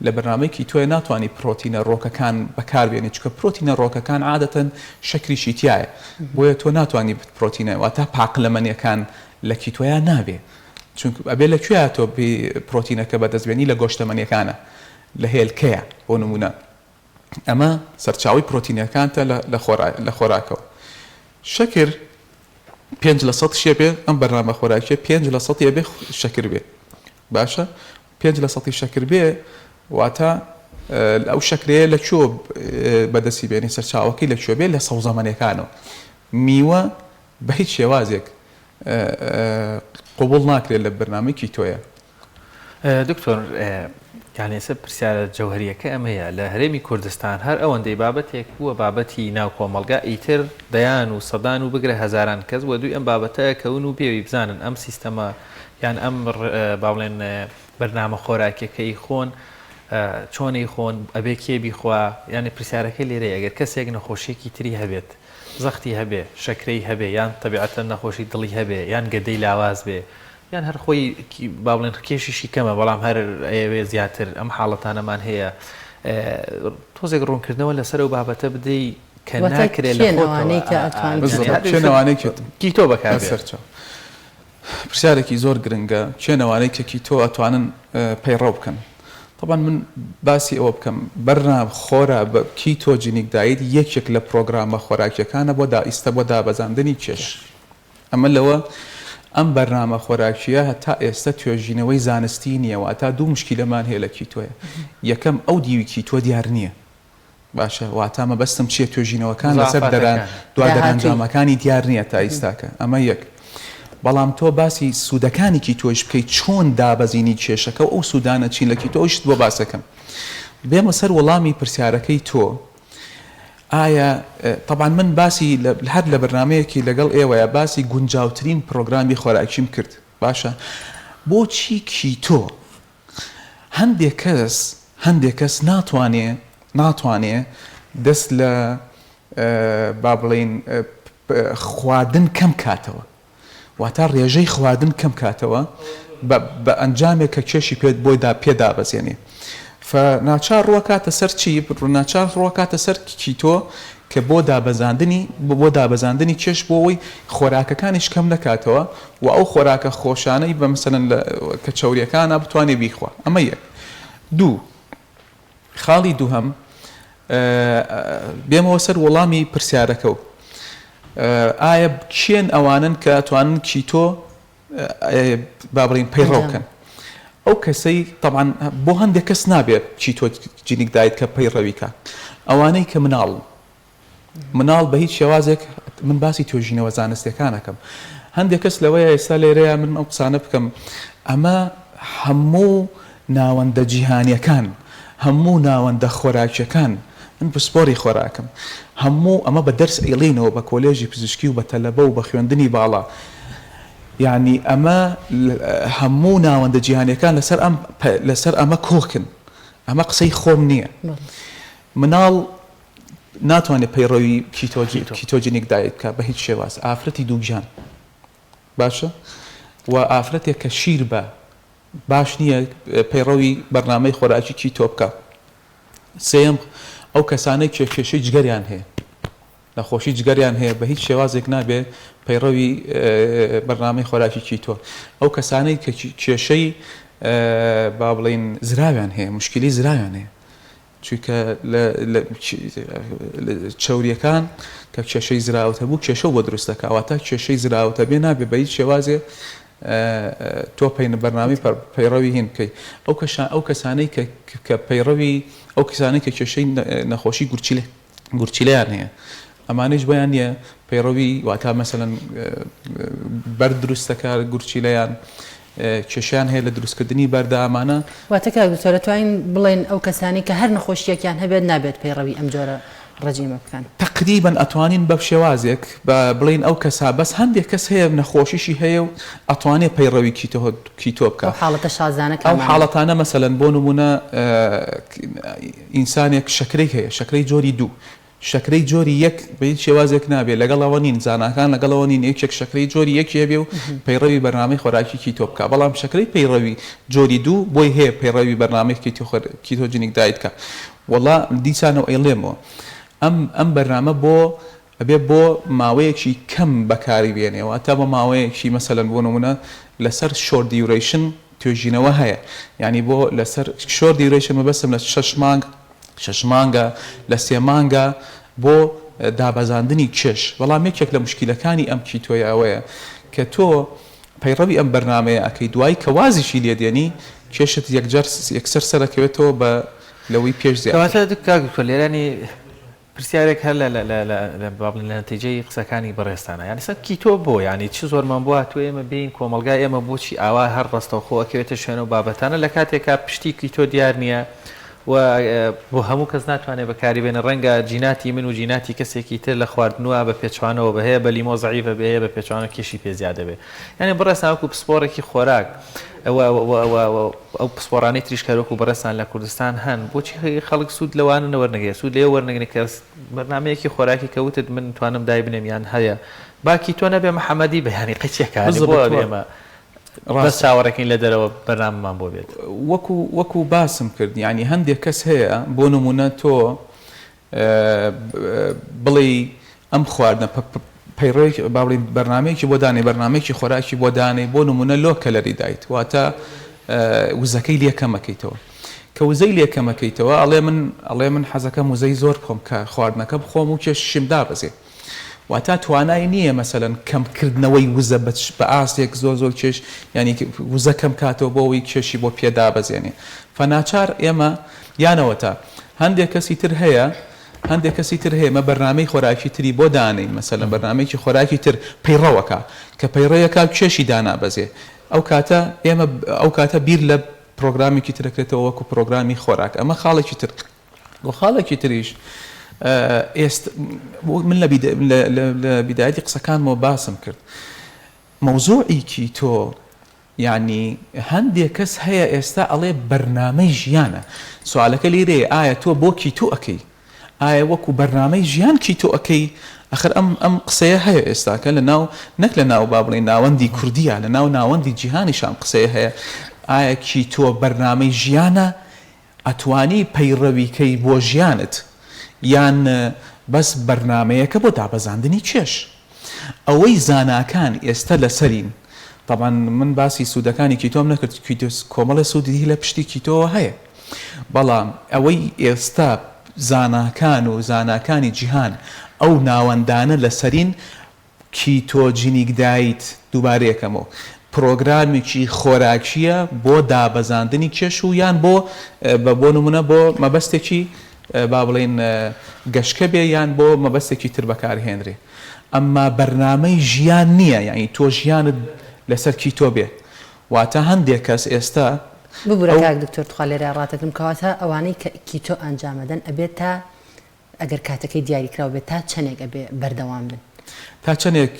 لە بەرنامەی کیتۆیە ناتوانی پرۆتینە ڕۆکەکان بەکار بێنی چونکە پرۆتینە ڕۆکەکان عادەتەن شەکریشی تیایە بۆیە تۆ ناتوانی پرۆتینە واتا پاقلەمەنیەکان لە کیتۆیا نابێ چونکە ئەبێ لە کوێیا تۆ پرۆتینەکە بەدەست بێنی لە گۆشتەمەنیەکانە لە هێلکەیە بۆ نمونە ئەمە سەرچاوەی پرۆتینەکانتە لە خۆراکەوە شەکر 5% شێ بێ ئەم بەرنامە خۆراکیە 5% ئەبێ شەکر بێ باشە پێنج لە سەتی شەکر بێ واتە ئەو شەکرەیە لە کوێوە بەدەستی بێنی سەرچاوەکەی لە کوێ بێ لە سەوزەمەنیەکانەوە میوە بە هیچ شێوازێک قبوڵ ناکرێت لە بەرنامەی کیتۆیە. دکتۆر یانی ئێستا پرسیارە جەوهەریەکە ئەمەیە لە هەرێمی کوردستان هەر ئەوەندەی بابەتێک بووە بابەتی ناو کۆمەڵگا ئیتر دەیان و سەدان و بگرە هەزاران کەس وەدووی ئەم بابەتە کەون و بێوی بزانن ئەم سیستەمە یان ئەم با بڵێن بەرنامە خۆراکیەکە ئیخۆن چۆن ئیخۆن ئەبێ کێ بیخوا یانی پرسیارەکە لێرەیە ئەگەر کەسێک نەخۆشیەکی تری هەبێت زەختی هەبێ شەکرەی هەبێ یان تەبیعەتەن نەخۆشی دڵی هەبێ یان گەدەی لاواز بێ. یان هەر خۆی با بڵێن کێشیشی کەمە بەڵام هەر ئەیەوێ زیاتر ئەم حاڵەتانەمان هەیە تۆزێک ڕوونکردنەوە لەسەر ئەو بابەتە بدەی کە ناکرێت لە خۆتەوە کیتۆ بەکار پرسیارێکی زۆر گرنگە کێن ئەوانەی کە کیتۆ ئەتوانن پەیڕەو بکەن تەبعەن من باسی ئەوە بکەم بەرنا خۆرا بە ketogenic diet یەکێک لە پرۆگرامە خۆراکیەکانە بۆ دا ئیستە بۆ دابەزاندنی کێش ئەمە لەوە ئەم بەرنامە خۆراکیە هەتا ئێستە توێژینەوەی زانستی نییە واتا دوو مشکیلەمان هەیە لە کیتۆیە یەکەم ئەو دیوی کیتۆ دیار نییە باشە واتا مەبەستم چیە توێژینەوەکان لەسەر دەران دوا دەرئەنجامەکانی دیار نییە تا ئیستاکە ئەمە یەک بەڵام تۆ باسی سوودەکانی کیتۆیش بکەیت چۆن دابەزینی کێشەکە و ئەو سوودانە چین لە کیتۆ ئەوشت بۆ باسەکەم بێمە سەر وەڵامی پرسیارەکەی تۆ ئایا تەبعەن من باسی هەر لە بەرنامەیەکی لەگەڵ ئێوەیە باسی گونجاوترین پرۆگرامی خۆراکیم کرد باشە بۆچی کیتۆ هەندێک کەس هەندێک کەس ناتوانێ ناتوانێ دەست لە با بڵێین خواردن کەم کاتەوە واتا ڕێژەی خواردن کەم کاتەوە بە بە ئەنجامێک کە کێشی پێت بۆی دا پێ دابەزێنێ فە ناچار ڕوەکاتە سەر چی ناچار ڕوەکاتە سەر کیتۆ کە بۆ دابەزاندنی بۆ دابەزاندنی کێش بۆ ئەوەی خۆراکەکانیش کەم نەکاتەوە و ئەو خۆراکە خۆشانەی بە مەسەلەن لە کە چەوریەکانە بتوانێ بیخوا ئەمە یەک دوو خاڵی دووهەم بێمەوە سەر وەڵامی پرسیارەکە و ئایا کێن ئەوانن کە ئەتوانن کیتۆ با بڵێین پەیڕەو بکەن ئەو کەسەی تەبعەن بۆ هەندێک کەس نابێت ketogenic diet کە پەیڕەوی کە ئەوانەی کە مناڵن مناڵ بە هیچ شێوازێک من باسی توێژینەوە زانستیەکان ئەکەم هەندێک کەس لەوەیە ئێستا لێرەیە من ئەو قسانە بکەم ئەمە هەموو ناوەندە جیهانیەکان هەموو ناوەندە خۆراکیەکان من پسپۆری خۆراکم هەموو ئەمە بە دەرس ئەیڵێینەوە بە کۆلێژی پزیشکی و بە تەلەبە و بە خوێندنی باڵا یانی ئەمە هەموو ناوەندە جیهانیەکان لەسەر ئەم لەسەر ئەمە کۆکن ئەمە قسەی خۆم نییە مناڵ ناتوانێت پەیڕەوی ketogenic diet بکات بە هیچ شێواز ئافرەتی دووگیان باشە و ئافرەتێک کە شیر بە باش نییە پەیڕەوی بەرنامەی خۆراکی کیتۆ بکا سێیەم ئەو کەسانەی کێ کێشەی جگەریان هەیە نەخۆشی جگەریان هەیە بە هیچ شێوازێک نابێ پەیڕەوی بەرنامەی خۆراکی کیتۆ ئەو کەسانەی کە کێشەی با بڵین زراویان هەیە مشکلی زراویان هەیە چونکە لە چەوریەکان کە کێشەی زراوت هەبوو کێشەو بۆ دروست دەکا واتە کێشەی زراوت هەبێ نابێ بە هیچ شێوازێ تۆ پەین بەرنامەی پەیڕەوی هین بکەی ئەو کەشان ئەو کەسانەی کە کە پەیڕەوی ئەو کەسانەی کە کێشەی نەخۆشی گورچیلە گورچیلەیان هەیە ئەمانەیش بۆیان نییە پەیڕەوی واتا مەسەلەن بەرد دروست دەکات گورچیلەیان کێشەیان هەیە لە دروستکردنی بەردە ئەمانە. واتە کاک دکتۆر ئەتوانین بڵێین ئەو کەسانەی کە هەر نەخۆشییەکیان هەبێت نابێت پەیڕەوی ئەم جۆرە ڕێجیمە بکەن؟ تەقریبەن ئەتوانین بە شێوازێک بە بڵێین ئەو کەسە بەس هەندێک کەس هەیە نەخۆشیشی هەیە و ئەتوانێ پەیڕەوی کیتۆ کیتۆ بکا. ئەو حاڵەتە شازانە ئەو کامانەن؟ حاڵەتانە مەسەلەن بۆ نموونە ئینسانێک شەکرەی هەیە شەکرەی جۆری دوو شەکرەی جۆری یەک بە هیچ شێوازێک نابێت، لەگەڵ ئەوە نین، زاناکان لەگەڵ ئەوە نین یەکێک شەکرەی جۆری یەکی هەبێ و پەیڕەوی بەرنامەی خۆراکی کیتۆ بکا، بەڵام شەکرەی پەیڕەوی جۆری دوو بۆی هەیە پەیڕەوی بەرنامەی ketogenic diet کا. وەڵا دیسانەوە ئەیڵێمەوە ئەم ئەم بەرنامە بۆ ئەبێ بۆ ماوەیەکی کەم بەکاری بێنێ واتە بۆ ماوەیەکی مەسەلەن بۆ نموونە لەسەر short duration توێژینەوە هەیە یانی بۆ لەسەر short duration مەبەستم لە شەش مانگ شەش مانگە لە سێ مانگە بۆ دابەزاندنی کێش بەڵام یەکێک لە موشکیلەکانی ئەم کیتۆیە ئەوەیە کە تۆ پەیڕەوی ئەم بەرنامەیە ئەکەی دوایی کە وازیشی لێ دێنی کێشت یەکجار یەکسەر سەرەکەوێتەوە بە لەوەی پێش زیاتر. کەواتە کاک دکتۆر لێرانی پرسیارێک هەر لە لە لە لە لە با بڵێین لە نەتیجەی قسەکانی بەڕێزتانە یانی سەر کیتۆ بۆ یانی چ زۆرمان بۆ هاتووە ئێمە بێین کۆمەڵگای ئێمە بۆچی ئاوا هەر ڕاستەوخۆ ئەکەوێتە شوێن و بابەتانە لە کاتێکا پشتی کیتۆ دیار نییە و بۆ هەموو کەس ناتوانێت بەکاری بێنێ ڕەنگە جیناتی من و جیناتی کەسێکی تر لە خواردنوە بە پێچوانەوە بە هەیە بە لیمۆ زەعیفە بێ هەیە بە پێچوانە کێشی پێ زیاد دەبێ یانی بەڕێزتان وەکو پسپۆڕێکی خۆراک و ئەو پسپۆڕانەی تریش کە وەکو بەڕێزتان لە کوردستان هەن بۆچی خەڵک سوود لەوانە نەوەرنەگرێت سوود لێ وەرنەگرن کە بەرنامەیەکی خۆراکی کە وتت من توانم دایبنێم یان هەیە با کیتۆ نەبێ محەمەدی بە یانی قەیچێکانی بۆ ئێمە. بەس چاوەڕێکەین لە دەرەوە بەرنامەمان بۆ بێت. وەکو وەکو باسم کرد یانی هەندێک کەس هەیە بۆ نمونە تۆ بڵێی ئەم خواردنە پەیڕەوێک با بڵێین بەرنامەیەکی بۆ دانێ بەرنامەیەکی خۆراکی بۆ دانێ بۆ نمونە low calorie diet واتە وزەکەی لێ کەمەکەیتەوە کە وزەی لێ کەمەکەیتەوە ئەڵێ من ئەڵێ من حەزەکەم وزەی زۆر بخۆم کە خواردنەکە بخۆم و کێشیشم دابەزێ واتا توانای نییە مەسەلەن کەم کردنەوەی وزە بە بە ئاستێک زۆر زۆر کێش یانی وزە کەم کاتەوە بۆ ئەوەی کێشی بۆ پێ دابەزێنێ فەناچار ئێمە یانەوەتا هەندێک کەسی تر هەیە هەندێک کەسی تر هەیە مە بەرنامەی خۆراکی تری بۆ دانێین مەسەلەن بەرنامەیەکی خۆراکی تر پەیڕەوەکا کە پەیڕەوێکا و کێشی دانابەزێ ئەو کاتە ئێمە ئەو کاتە بیر لە پرۆگرامێکی تر ئەکرێتەوە وەکو پرۆگرامی خۆراک ئەمە خاڵێکی تر و خاڵێکی تریش ئێست من لە لە بیدایەتی قسەکانمەوە باسم کرد مەوزوعی کیتۆ یانی هەندێ کەس هەیە ئێستا ئەڵێ بەرنامەی ژیانە سوالەکە لیرەیە ئایا تۆ بۆ کیتۆ ئەکەی ئایا وەکو بەرنامەی ژیان کیتۆ ئەکەی ئەخر ئەم ئەم قسەیە هەیە ئێستاکە لە ناو نەک لە ناو با بڵێین ناوەندی کوردیە لە ناو ناوەندی جیهانیش ئەم قسەیە هەیە ئایا کیتۆ بەرنامەی ژیانە ئەتوانی پەیڕەوی کەی بۆ ژیانت یان بەس بەرنامەیەکە بۆ دابەزاندنی کێش ئەوەی زاناکان ئێستە لەسەرین تەبعەن من باسی سوودەکانی کیتۆم نەکرد کیتۆ کۆمەڵێ سوودی دی لە پشتی کیتۆوە هەیە بەڵام ئەوەی ئێستا زاناکان و زاناکانی جیهان ئەو ناوەندانە لەسەرین ketogenic diet، دووبارەیەکەمەوە، پرۆگرامێکی خۆراکییە بۆ دابەزاندنی کێش و یان بۆ بۆ نموونە بۆ مەبەستێکی با بڵێین گەشکە بێ یان بۆ مەبەستێکی تر بەکارهێنرێ ئەمما بەرنامەی ژیان نییە یانی تۆ ژیانت لەسەر کیتۆ بێ واتە هەندێک کەس ئێستا ببورە کاک دکتۆر تخوا لێرە ڕاتەگرم کەواتە ئەوانەی کە کیتۆ ئەنجامەدەن ئەبێت تا ئەگەر کاتەکەی دیاریکراو بێت تا چەنێک ئەبێ بەردەوام بن؟ تا چەنێک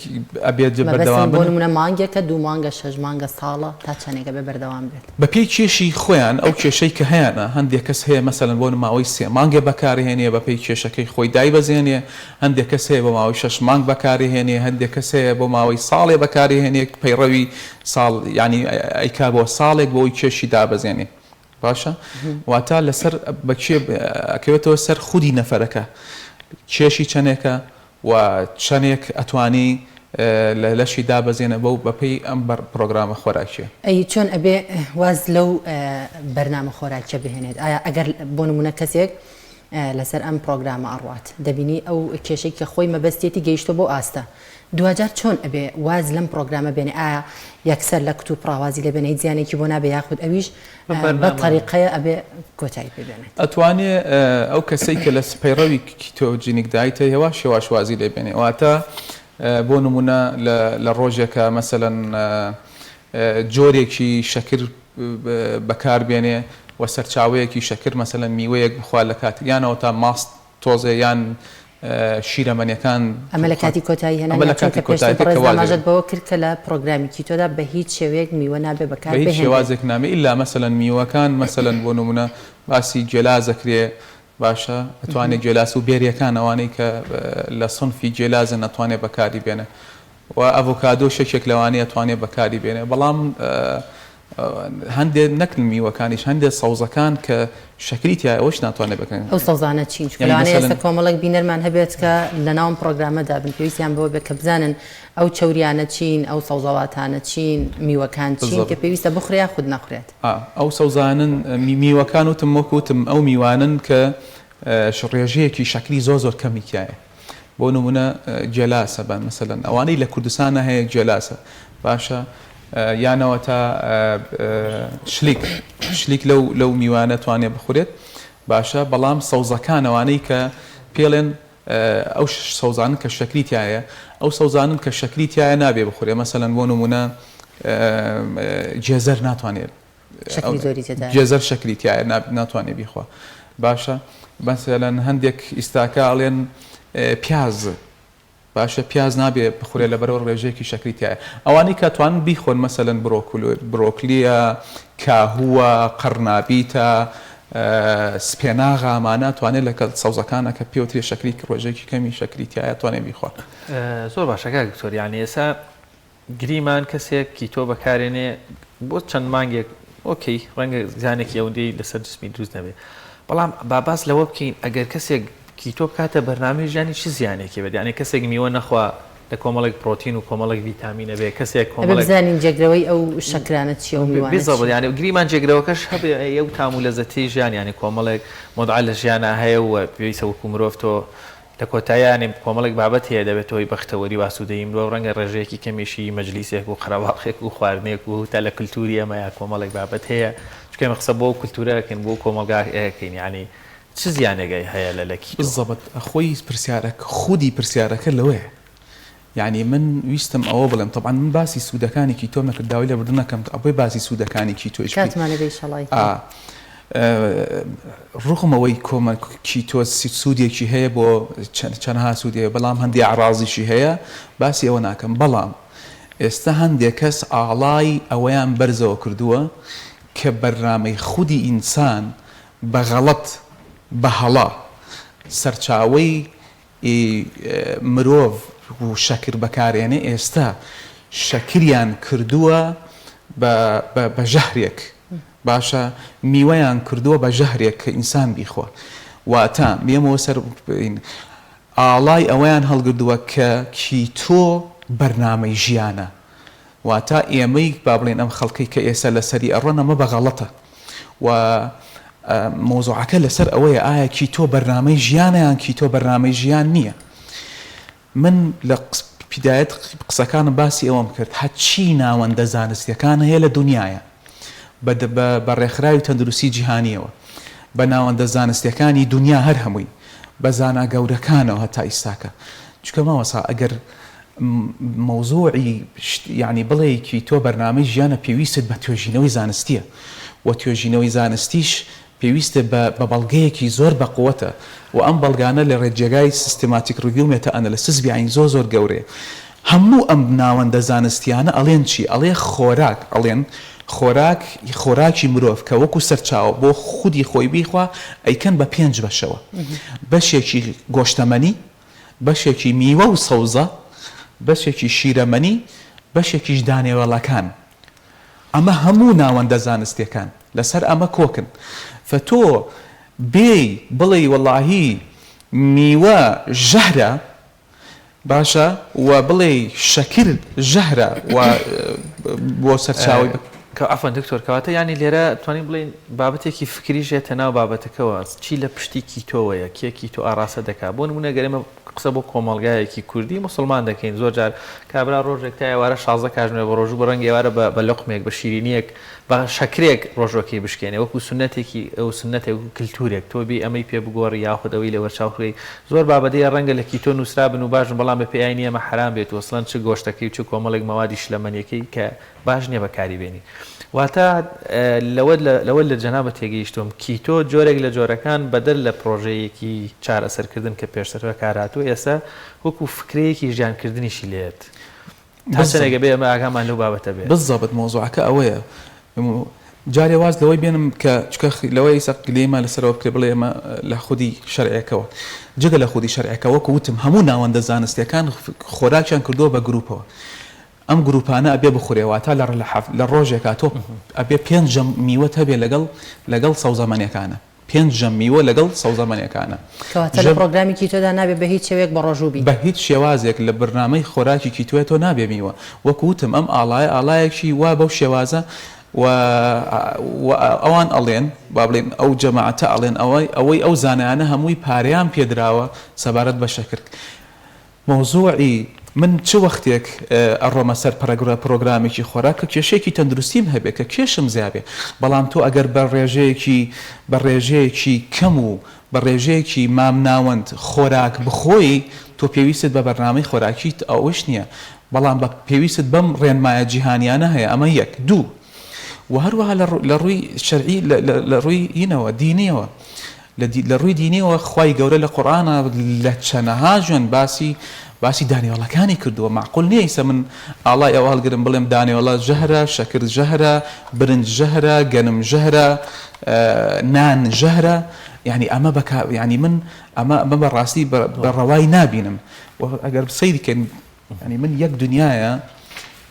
ئەبێت بەردەوام بن؟ مەبەستم بۆ نمونە مانگێکە، دوو مانگە، شەش مانگە، ساڵە، تا چەنێک ئەبێ بەردەوام بێت؟ بە پێی کێشی خۆیان ئەو کێشەی کە هەیانە، هەندێک کەس هەیە مەسەلەن بۆ ماوەی سێ مانگێ بەکارهێنێ بە پێی کێشەکەی خۆی دایبەزێنێ، هەندێک کەس هەیە بۆ ماوەی شەش مانگ بەکارهێنێ، هەندێک کەس هەیە بۆ ماوەی ساڵێ بەکارهێنێ پەیڕەوی ساڵ یانی ئەیکا بۆ ساڵێک بۆ ئەوەی کێشی دابەزێنێ. باشە واتا لەسەر بە کێ ئەکەوێتەوە سەر خودی نەفەرەکە کێشی چەنێکە و چەنێک ئەتوانی لە لەشی دابەزێنە بەو بەپێی ئەم پرۆگرامە خۆراکیە. ئەی چۆن ئەبێ واز لەو بەرنامە خۆراکیە بهێنێت ئایا ئەگەر بۆ نمونە کەسێک لەسەر ئەم پرۆگرامە ئەڕوات دەبینی ئەو کێشەی کە خۆی مەبەستێتی گەیشتوە بەو ئاستە دواجار چۆن ئەبێ واز لەم پرۆگرامە بێنێ ئایا یەکسەر لە کتوپڕا وازی لێ بێنێ هیچ زیانێکی بۆ نابێ یاخود ئەویش بە تەریقەیە ئەبێ کۆتایی پێ بێنێت؟ ئەتوانێ ئەو کەسەی کە لە پەیڕەوی ketogenic diet ە هێواش هێواش وازی لێ بێنێ واتە بۆ نمونە لە ڕۆژێکا مەسەلەن جۆرێکی شەکر بەکار بێنێ و سەرچاوەیەکی شەکر مەسەلەن میوەیەک بخوا لە کات یانەوە تا ماست تۆزێ یان شیرەمەنیەکان ئەمە لە کاتی کۆتایی هێنان ئەمە لە کاتی کۆتایی کە پێشتر ئاماژەت بەوە کرد کە لە پرۆگرامی کیتۆدا بە هیچ شێوەیەک میوە نابێ بەکار بە هیچ شێوازێک نابێ ئیلا مەسەلەن میوەکان مەسەلەن بۆ نمونە باسی گێلاس ئەکرێ باشە ئەتوانێ گێلاس و بێریەکان ئەوانەی کە لە سنفی گێلازن ئەتوانێ بەکاری بێنێ و ئەڤۆکادۆش یەکێک لەوانەیە ئەتوانێ بەکاری بێنێ بەڵام هەندێ نەک میوەکانیش هەندێ سەوزەکان کە شەکری تیایە ئەوەش ناتوانێت بکەن. ئەو سەوزانە چین؟ چونکە لەوانەیە ئێستا کۆمەڵێک بینەرمان هەبێت کە لەناو ئەم پڕۆگرامەدا بن پێویستیان بەوە بێت کە بزانن ئەو چەوریانە چین، ئەو سەوزەواتانە چین، میوەکان چین کە پێویستە بخورێ یاخود نەخورێت. ئەو سەوزانەن میوەکان وتم وەک وتم ئەو میوانەن کە ڕێژەیەکی شەکری زۆر زۆر کەمی تیایە. بۆ نمونە گێلاسە بە مەسەلەن ئەوانەی لە کوردستانە هەیە گێلاسە باشە یانەوە تا شلیک شلیک لەو لەو میوانە توانێ بخورێت باشە بەڵام سەوزەکان ئەوانەی کە پێڵێن ئەو سەوزانن کە شەکری تایە ئەو سەوزانن کە شەکری تایە نابێ بخورێ مەسەلەن بۆ نمونە گێزەر ناتوانێت شەکری زۆری تێدایە. گێزەر شەکری تیایە ناتوانێ بیخوا باشە مەسەلەن هەندێک ئیستاکە ئەڵێن پیاز باشە پیاز نابێ بخورێ لەبەرەوە ڕێژەیەکی شەکری تایە ئەوانەی کە توانن بیخۆن مەسەلەن برۆکلیە کاهووە قەرنابیتە سپێناغە ئەمانە توانێت لەگەڵ سەوزەکانە کە پێوترێ شەکری ڕێژەیەکی کەمی شەکری تایە توانێ بیخوا. زۆر باشە کاک دکتۆر یانی ئێستا. گریمان کەسێک کیتۆ بەکارێنێ بۆ چەند مانگێک okay ڕەنگە زیانێکی ئەوەندەی لەسەر جسمی دروست نەبێ بەڵام با باس لەوە بکەین ئەگەر کەسێک کیتۆ بکاتە بەرنامەی ژیانی چ زیانێکی بێت یانی کەسێک میوە نەخوا لە کۆمەڵێک پرۆتین و کۆمەڵێک ڤیتامین ئەبێ کەسێک ئەبێ کۆمەڵێک بزانین جێگرەوەی ئەو شەکرانە چیە و میوانە بالضبط چیە. یانی گریمان جێگرەوەکەش هەبێ ئەو تام و لەزەتەی ژیان یانی کۆمەڵێک متعە لە ژیانا هەیە و پێویستە وەکو مرۆڤ تۆ لە کۆتاییا یانی کۆمەڵێک بابەت هەیە دەبێتە هۆی بەختەوەری و ئاسوودەیی مرۆڤ، ڕەنگە ڕێژەیەکی کەمیشی مەجلیسێک و قەرەباڵخێک و خواردنێک و تا لە کلتوری ئێمەیا کۆمەڵێک بابەت هەیە، چونکە ئێمە قسە بۆ ئەو کلتورە ئەکەین، بۆ ئەو کۆمەڵگا ئەکەین، یانی چ زیانێک هەیە لە لە کیتۆ؟ بالضبط خۆی پرسیارەکە خودی پرسیارەکە لەوەیە یانی من ویستم ئەوە بڵێم تەبعەن من باسی سوودەکانی کیتۆم نەکرد داوای لێبوردن ئەکەم ئەبێ باسی سوودەکانی کیتۆیش بکەین کاتمان هەبێ ئیشەڵا ئەیکەین. ڕوغم ئەوەی کۆمە کیتۆ سوودێکی هەیە بۆ چەندها سوودی هەیە بەڵام هەندێ ئەعڕازیشی هەیە باسی ئەوە ناکەم بەڵام ئێستا هەندێک کەس ئاڵای ئەوەیان بەرزەوە کردووە کە بەرنامەی خودی ئینسان بە غەڵەت بە هەڵە سەرچاوەی ی مرۆڤ و شەکر بەکارێنێ ئێستا شەکریان کردووە بە بە ژەهرێک باشە میوەیان کردووە بە ژەهرێک کە ئینسان بیخوا واتە بێمەوە سەر ئاڵای ئەوەیان هەڵگردووە کە کیتۆ بەرنامەی ژیانە واتە ئێمەی با بڵێین ئەم خەڵکەی کە ئێستا لەسەری ئەڕۆن ئەمە بە غەڵەتە و مەوزوعەکە لەسەر ئەوەیە ئایا کیتۆ بەرنامەی ژیانە یان کیتۆ بەرنامەی ژیان نییە من لە بدایەت قسەکانم باسی ئەوەم کرد هەرچی ناوەندە زانستیەکان هەیە لە دنیاە بە ڕێکخراوی تەندروستی جیهانیەوە بە ناوەندە زانستیەکانی دنیا هەر هەمووی بە زانا گەورەکانەوە هەتا ئیستاکە چونکە مامۆستا ئەگەر مەوزوعی یانی بڵێی کیتۆ بەرنامەی ژیانە پێویستت بە توێژینەوەی زانستیە و توێژینەوەی زانستیش پێویستە بە بە بەڵگەیەکی زۆر بە قوەتە و ئەم بەڵگانە لە ڕێ جێگای systematic review meta analysis بیانی زۆر زۆر گەورەیە هەموو ئەم ناوەندە زانستیانە ئەڵێن چی ئەڵێ خۆراک ئەڵێن خۆراک خۆراکی مرۆڤ کە وەکو سەرچاوە بۆ خودی خۆی بیخوا ئەیکەن بە پێنج بەشەوە بەشێکی گۆشتەمەنی بەشێکی میوە و سەوزە، بەشێکی شیرەمەنی، بەشێکیش دانەوێڵەکان. ئەمە هەموو ناوەندە زانستیەکان لەسەر ئەمە کۆکن. فە تۆ بێی بڵێی وەڵاهی میوە ژەهرە، باشە و بڵێی شەکر ژەهرە و بۆ سەرچاوەی. عەفوەن دکتۆر کەواتە یانی لێرە توانین بڵێین بابەتێکی فکریش یەتە ناو بابەتەکەوە چی لە پشتی کیتۆوەیە کێ کیتۆ ئاڕاستە دەکا بۆ نمونە گەر ئێمە قسە بۆ کۆمەڵگایەکی کوردی موسڵمان دەکەین زۆر جار کابرا ڕۆژێک تا ئێوارە 16 کاژمێر بە ڕۆژوو بە ڕەنگ ئێوارە بە لوقمێک بە شیرینیەک بە شەکرێک ڕۆژوەکەی بشکێنێ وەکو سوننەتێکی ئەو سوننەتێک وەکو کلتورێک تۆ بێی ئەمەی پێ بگۆڕی یاخود ئەوەی لەوەرچاو بخەی زۆر بابەت هەیە ڕەنگە لە کیتۆ نوسرابن و باشن بەڵام بەپێی ئاینی ئێمە حەرام بێت و ئەسڵەن چ گۆشتەکەی و چ کۆمەڵێک مەوادی شلەمەنیەکەی کە باش نیە بەکاری بێنی واتە لەوە لەوە لە جەنابت تێگەیشتوم کیتۆ جۆرێک لە جۆرەکان بەدەر لە پرۆژەیەکی چارەسەرکردن کە پێشتر بەکارهاتووە ئێستا وەکو فکرەیەکی ژیانکردنیشی لێت تا چەندێک ئەبێ ئێمە ئاگامان لەو بابەتە بێ؟ بالضبط مەوزوعەکە ئەوەیە جارێ واز لەوەی بێنم کە چونکە لەوەی ئیسا گلەییمان لەسەرەوە بکرێ بڵێ ئێمە لە خودی شەرعەکەوە جگە لە خودی شەرعەکە وەکو وتم هەموو ناوەندە زانستیەکان خۆراکیان کردووە بە گروپەوە ئەم گروپانە ئەبێ بخورێ واتا لە لە ڕۆژێکا تۆ ئەبێ پێنج ژەم میوەت هەبێ لەگەڵ لەگەڵ سەوزەمەنیەکانە پێنج ژەم میوە لەگەڵ سەوزەمەنیەکانە. کەواتە لە پڕۆگرامی کیتۆدا نابێ بە هیچ شێوەیەک بەڕۆژوو بی. بە هیچ شێوازێک لە بەرنامەی خۆراکی کیتۆیە تۆ نابێ میوە. وەک وتم ئەم ئاڵایە ئاڵایەکی وا بەو شێوازە و و ئەوان ئەڵێن با بڵێین ئەو جەماعەتە ئەڵێن ئەوەی ئەوەی ئەو زانایانە هەمووی پارەیان پێدراوە سەبارەت بە شەکر مەوزوعی من چ وەختێک ئەڕۆمە سەر پرۆگرامێکی خۆراک کە کێشەیەکی تەندروستیم هەبێ کە کێشم زیابێ بەڵام تۆ ئەگەر بە ڕێژەیەکی بە ڕێژەیەکی کەم و بە ڕێژەیەکی مامناوەند خۆراک بخۆی تۆ پێویستت بە بەرنامەی خۆراکیت ئەوەش نییە بەڵام بە پێویستت بەم ڕێنمایە جیهانیانە هەیە ئەمە یەک دوو وە هەروەها لە ڕووی شەرعی لە ڕووی ینەوە دینیەوە لە ڕووی دینیەوە خوای گەورە لە قورئانا لە چەنەها جوێن باسی باسی دانەوێڵەکانی کردووە مەعقول نییە ئیسە من ئاڵای ئەوە هەڵگرم بڵێم دانەوێڵە ژەهرە شەکر ژەهرە برنج ژەهرە گەنم ژەهرە نان ژەهرە یعنی ئەمە بەکا یعنی من ئەمە ئەمە بە ڕاستی بە ڕەوای نابینم و ئەگەر سەیری کەین یعنی من یەک دنیایە.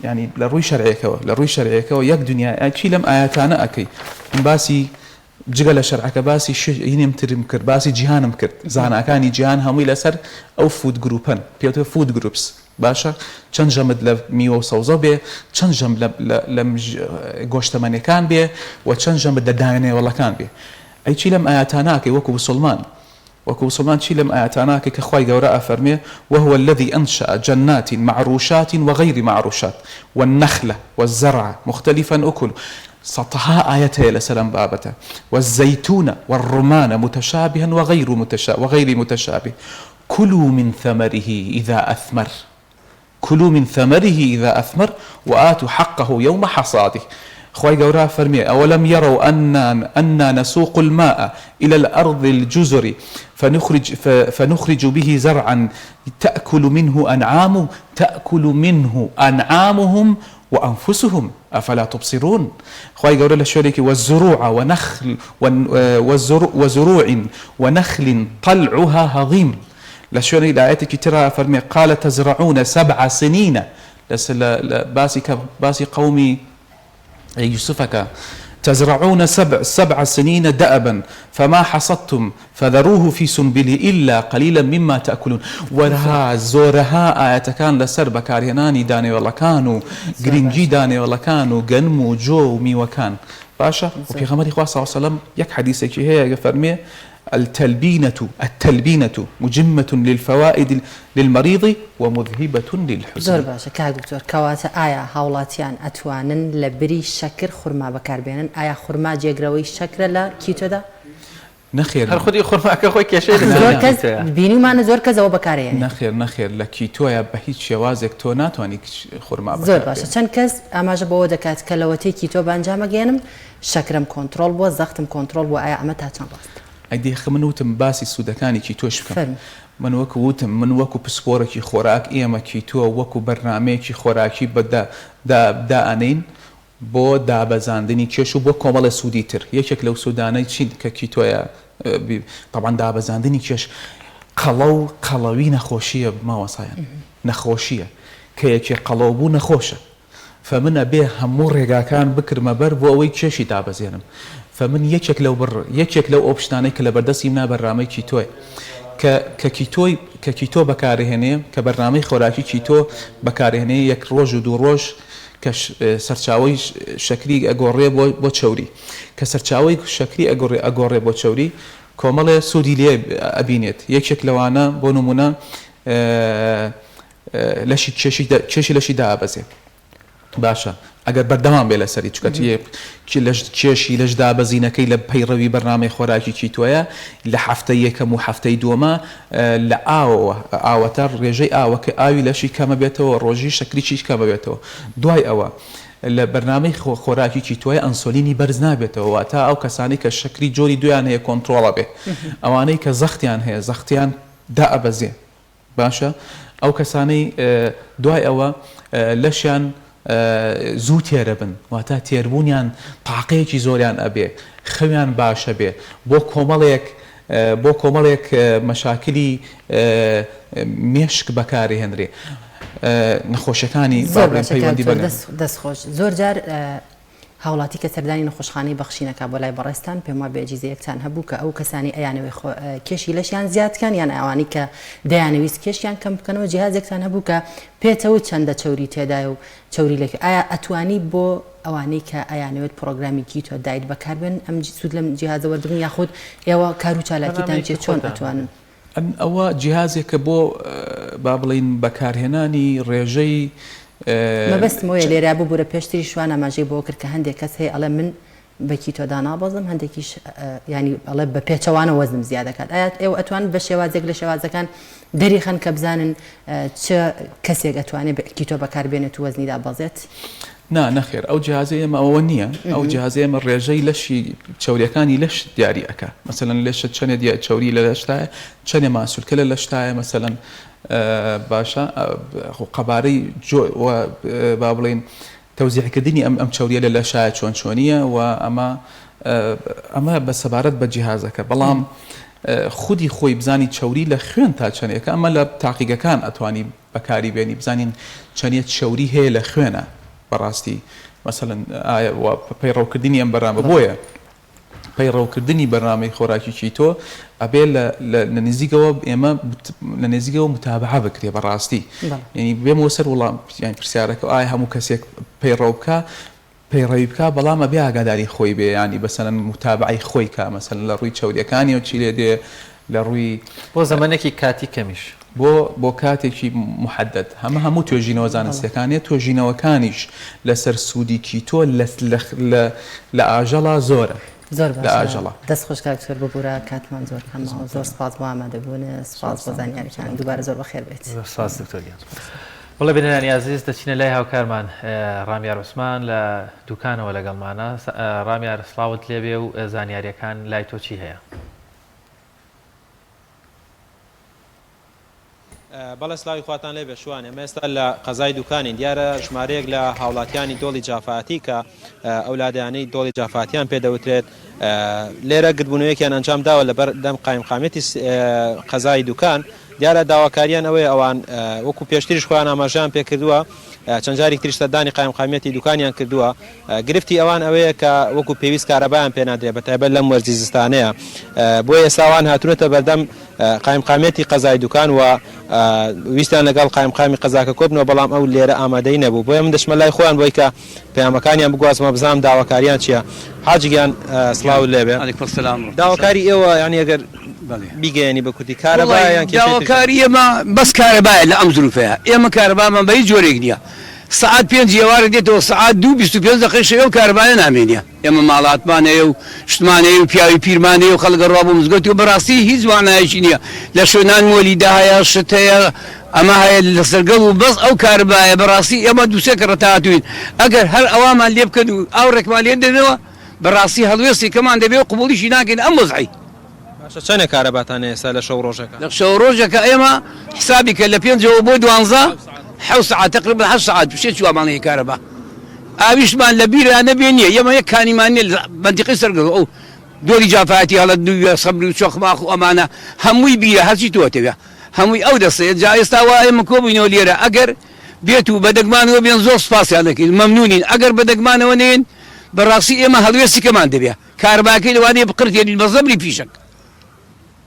یانی لە ڕووی شەرعێکەوە لە ڕووی شەرعێکەوە یەک دنیا چی لەم ئایەتانە ئەکەی من باسی جگە لە شەرعەکە باسی هینم ترم کرد باسی جیهانم کرد زاناکانی جیهان هەمووی لەسەر ئەو food group ەن پێوتە food groups باشە چەند ژەمت لە میوە و سەوزە بێ چەند ژەم لە گۆشتەمەنیەکان بێ و چەند ژەمت لە دانەوێڵەکان بێ ئەی چی لەم ئایەتانە ئەکەی وەکو بسوڵمان وەکو موسڵمان چی لەم ئایەتانە ئەکەی کە خوای گەورە ئەفەرموێ، وهو الذی انشأ جنات معروشات وغیر معروشات والنخل والزرع مختلفا اکله سەتها ئایەت هەیە لەسەر ئەم بابەتە، والزیتون والرمان متشابها وغیر متشابه کلوا من ثمره اذا اثمر کلوا من ثمره اذا اثمر وآتوا حقه یوم حصاده خوای گەورە ئەفەرموێ، اولم یروا انا انا نسوق الماء الی الارض الجزر فنخرج فنخرج به زرعا تاکل منه انعام تاکل منه انعامهم وانفسهم افلا تبصرون خوای گەورە لە شوێنێکی والزروع ونخل وزروع ونخل طلعها هضیم لە شوێنێک لە ئایەتێکی ترا ئەفەرموێ، قال تزرعون سبع سنین، لە لە باسی کە باسی قەومی یوسف ئەکا، تزرعون سبع سبع سنین دأبا فما حصدتم فذروه فی سنبله الا قلیلا مما تأکلون وەرها زۆرەها ئایەتەکان لەسەر بەکارهێنانی دانەوێڵەکان و گرنگی دانەوێڵەکان و گەنم و جۆ و میوەکان باشە و پێغەمبەری خوا صلی اللە علیە وسلم یەک حەدیسێکی هەیە ئەفەرموێ التلبینە التلبینە مجمە للفوائد للمریض ومذهبە للحزن. زۆر باشە کاک دکتۆر کەواتە ئایا هاوڵاتیان ئەتوانن لە بری شەکر خورما بەکار بێنن ئایا خورما جێگرەوەی شەکرە لە کیتۆدا؟ نەخێر. هەر خودی خورماکە خۆی کێشەی لەسەر زۆر کەس بینیومانە زۆر کەس ئەوە بەکارئەیەنێت. نەخێر نەخێر لە کیتۆیا بە هیچ شێوازێک تۆ ناتوانی خورما زۆر بەکار باشە بێنی. چەند کەس ئاماژە بەوە دەکات کە لەوەتەی کیتۆ بە ئەنجام ئەگەیەنم شەکرەم کۆنتڕۆڵ بووە زەختم کۆنتڕۆڵ بووە ئایا ئەمە تا چەند ڕاستە؟ ئەی دەی خە من وتم باسی سوودەکانی کیتۆش بکەم فەرموو. من وەکو وتم من وەکو پسپۆرێکی خۆراک ئێمە کیتۆ وەکو بەرنامەیەکی خۆراکی بە دا دا دائەنێین بۆ دابەزاندنی کێش و بۆ کۆمەڵێ سوودی تر یەکێک لەو سوودانەی چین کە کیتۆیە تەبعەن دابەزاندنی کێش قەڵەو قەڵەوی نەخۆشیە مامۆستایان نەخۆشیە کە یەکێ قەڵەو بوو نەخۆشە فەمن ئەبێ هەموو ڕێگاکان بکرمە بەر بۆ ئەوەی کێشی دابەزێنم فەمن یەکێک لەو بڕ یەکێک لەو option انەی کە لەبەردەستی منا بەرنامەی کیتۆیە کە کە کیتۆی کە کیتۆ بەکارهێنێ کە بەرنامەی خۆراکی کیتۆ بەکارهێنێ یەک ڕۆژ و دوو ڕۆژ کە سەرچاوەی شەکری ئەگۆڕێ بۆ بۆ چەوری کە سەرچاوەی شەکری ئەگۆڕێ ئەگۆڕێ بۆ چەوری کۆمەڵێ سوودی لێ ئەبینێت یەکێک لەوانە بۆ نموونە لەشی کێشی کێشی لەشی دابەزێ باشە ئەگەر بەردەوام بێ لەسەری چونکە کێشی لەش دابەزینەکەی لە پەیڕەوی بەرنامەی خۆراکی کیتۆیە لە هەفتەی یەکەم و هەفتەی دووەمە لە ئاوەوە ئاوەتە ڕێژەی ئاوەکە ئاوی لەشی کەمە بێتەوە ڕۆژی شەکریی کەمە بێتەوە دوای ئەوە لە بەرنامەی خۆراکی کیتۆیە ئەنسۆلینی بەرز نابێتەوە واتە ئەو کەسانەی کە شەکری جۆری دویان هەیە کۆنترۆڵە بێ ئەوانەی کە زەختیان هەیە زەختیان دائەبەزێ باشە ئەو کەسانەی دوای ئەوە لەشیان زوو تێرەبن واتە تێربوونیان تاقەیەکی زۆریان ئەبێ خەویان باشە بێ بۆ کۆمەڵێک بۆ کۆمەڵێک مەشاکلی مێشک بەکارهێنرێ نەخۆشیەکانی زۆر باشە کاک دکتۆر دەست خۆش زۆر جار هاوڵاتی کە سەردانی نەخۆشخانەی بەخشین ئەکا بۆ لای بەڕێزتان پێم وابێ ئەجیزەیەکتان هەبوو کە ئەو کەسانەی ئەیانەوێ خۆ کێشی لەشیان زیاد کەن یان ئەوانەی کە دەیانەویست کێشیان کەم بکەنەوە جیهازێکتان هەبوو کە پێتەوت چەندە چەوری تێدایە و چەوری لەکوێ ئایا ئەتوانی بۆ ئەوانەی کە ئەیانەوێت پڕۆگرامی keto diet بەکاربێنن ئەم سوود لەم جیهازە وەربگرن یاخود ئێوە کار و چالاکیتان چیە بەرنامەیەکی چۆن خۆتان ئەتوانن ئەوە جیهازێکە بۆ با بڵێین بەکارهێنانی ڕێژەی. مەبەستم ئەوەیە لێرە ببورە پێشتریش شوان ئاماژەی بەوە کرد کە هەندێک کەس هەیە ئەڵێ من بە کیتۆ دانابەزم هەندێکیش یانی ئەڵێ بە پێچەوانە وەزنم زیاد دەکات ئایا ئێوە ئەتوان بە شێوازێک لە شێوازەکان دەریخەن کە بزانن چ کەسێک ئەتوانێت کیتۆ بەکاربێنێت و وەزنی دابەزێت؟ نا نەخێر ئەو جیهازەی ئێمە ئەوە نییە ئەو جیهازەی ئێمە ڕێژەی لەشی چەوریەکانی لەش دیاری ئەکا مەسەلەن لەشت چەنێ دیە چەوری لە لەشتایە چەنێ ماسولکە لە لەشتایە مەسەلەن باشە خۆ قەبارەی جۆ و با بڵێین تەوزیعکردنی ئەم ئەم چەوریە لە لەشایە چۆن چۆنیە و ئەمە ئەمە بە سەبارەت بە جیهازەکە بەڵام خودی خۆی بزانی چەوری لە خوێن تا چەنێکە ئەمە لە تاقیگەکان ئەتوانی. بەکاری بێنی بزانین چەندێ چەوری هەیە لە خوێنە بەڕاستی مەسەلەن ئایا پەیڕەوکردنی ئەم بەرنامە بۆیە پەیڕەوکردنی بەرنامەی خۆراکی کیتۆ ئەبێ لە لە نزیکەوە ئێمە لە نزیکەوە متابعە بکرێ بەڕاستی یعنی بێمەوە سەر وڵام یان پرسیارەکە ئایا هەموو کەسێک پەیڕەو بکا پەیڕەوی بکا بەڵام ئەبێ ئاگاداری خۆی بێ یانی بەسەلەن موتابەعەی خۆی کا مەسەلەن لە ڕووی چەوریەکانیەوە چی لێ دێ لە ڕووی. بۆ زەمەنێکی کاتی کەمیش. بۆ بۆ کاتێکی موحەدەد هەمە هەموو توێژینەوە زانستیەکان توێژینەوەکانیش لەسەر سوودی کیتۆ لە لە لە ئاژەڵا زۆرە زۆر لە باشە ئاژەڵا. دەست خۆش کاک دکتۆر ببورە کاتمان زۆر کەمە زۆر سپاس بۆ ئامادەبوونت سپاس بۆ زانیاریەکان دووبارە زۆر بەخێر بێیت. زۆر سپاس دکتۆر گیان. بەڵێ بینەرانی ئازیز دەچینە لای هاوکارمان ڕامیار عوسمان لە دوکانەوە لەگەڵمانە. ڕامیار سڵاوت لێبێ و زانیاریەکان لای تۆ چی هەیە؟ بەڵێ سلاوی خواتان لێبێ شوان ئێمە ئێستا لە قەزای دوکانین دیارە ژمارەیەک لە هاوڵاتیانی دۆڵی جافاتی کە ئەو لادیانەی دۆڵی جافاتیان پێ دەوترێت لێرە گردبوونەوەیەکیان ئەنجام داوە لەبەر دەم قایمقامیەتی قەزای دوکان دیارە داواکاریان ئەوەیە ئەوان وەکو پێشتریش خۆیان ئاماژەیان پێکردووە چەند جارێک تریش سەردانی قایمقامیەتی دوکانیان کردووە گرفتی ئەوان ئەوەیە کە وەکو پێویست کارەبایان پێنادرێت بە تایبەت لەم وەرزی زستانەیە بۆیە ئێستا ئەوان هاتوونەتە بەردەم قایمقامیەتی قەزای دوکان و ویستیان لەگەڵ قایمقامی قەزاکە کۆبنەوە بەڵام ئەو لێرە ئامادەی نەبوو بۆیە من دەچمە لای خۆیان بۆی کە پەیامەکانیان بگوازمەوە بزانم داواکاریان چیە حاجی گیان سڵاوت لێبێ علیکم السلام داواکاری ئێوە یانی ئەگەر بیگەیەنی بە کوردی کارەبایە یان کێشەی تر داواکاری ئێمە بەس کارەبایە لە ئەم زروفەیە ئێمە کارەبامان بە هیچ جۆرێک نییە سەعات پێنج ئێوارە دێتەوە سەعات دوو 25 دەقەی شەوێ و کارەبایە نامێنێ ئێمە ماڵاتمان هەیە و شتمان هەیە و پیاوی پیرمان هەیە و خەڵک ئەڕوا بۆ مزگەوتی و بەڕاستی هیچ مانایەکی نییە لە شوێنان مۆلیدە هەیە شت هەیە ئەمە هەیە لەسەر گەڵ و بەس ئەو کارەبایە بەڕاستی ئێمە دوو سێ کەڕەت هاتووین ئەگەر هەر ئەوامان لێ بکەن و ئاوڕێکمان لێ دەنەوە بەڕاستی هەڵوێستێکەمان دەبێ و قبوڵیشی ناکەین ئەم وەزعەی. باشە چەنێ کارەباتان هەیە ئێستا لە شەو ڕۆژەکە؟ لە شەو ڕۆژەکە ئێمە حسابی کە لە پێنجەوە بۆ دوانزە حەوت سەعات تەقریبەن هەشت سەعات شتێکی وامان هەیە کارەبا ئاویشمان لە بیرا نەبێ نییە ئێمە یەک کانیمان نییە لە مەنتیقەی سەرگەڵ ئەو دۆری جافایەتی هەڵە دووە سەبری و چەخماخ و ئەمانە هەمووی بیرە هەرچی تۆ ئەتەوێ هەمووی ئەو دەستەیە جا ئێستا وا ئێمە کۆبووینەوە لێرە ئەگەر بێت و بە دەگمانەوە بێن زۆر سوپاسیان دەکەین مەمنونین ئەگەر بە دەگمانەوە نەیەن بەڕاستی ئێمە هەڵوێستیکەمان دەبێ کارەباکەی لەوانەیە بقرتێنین بە زەبری فیشەک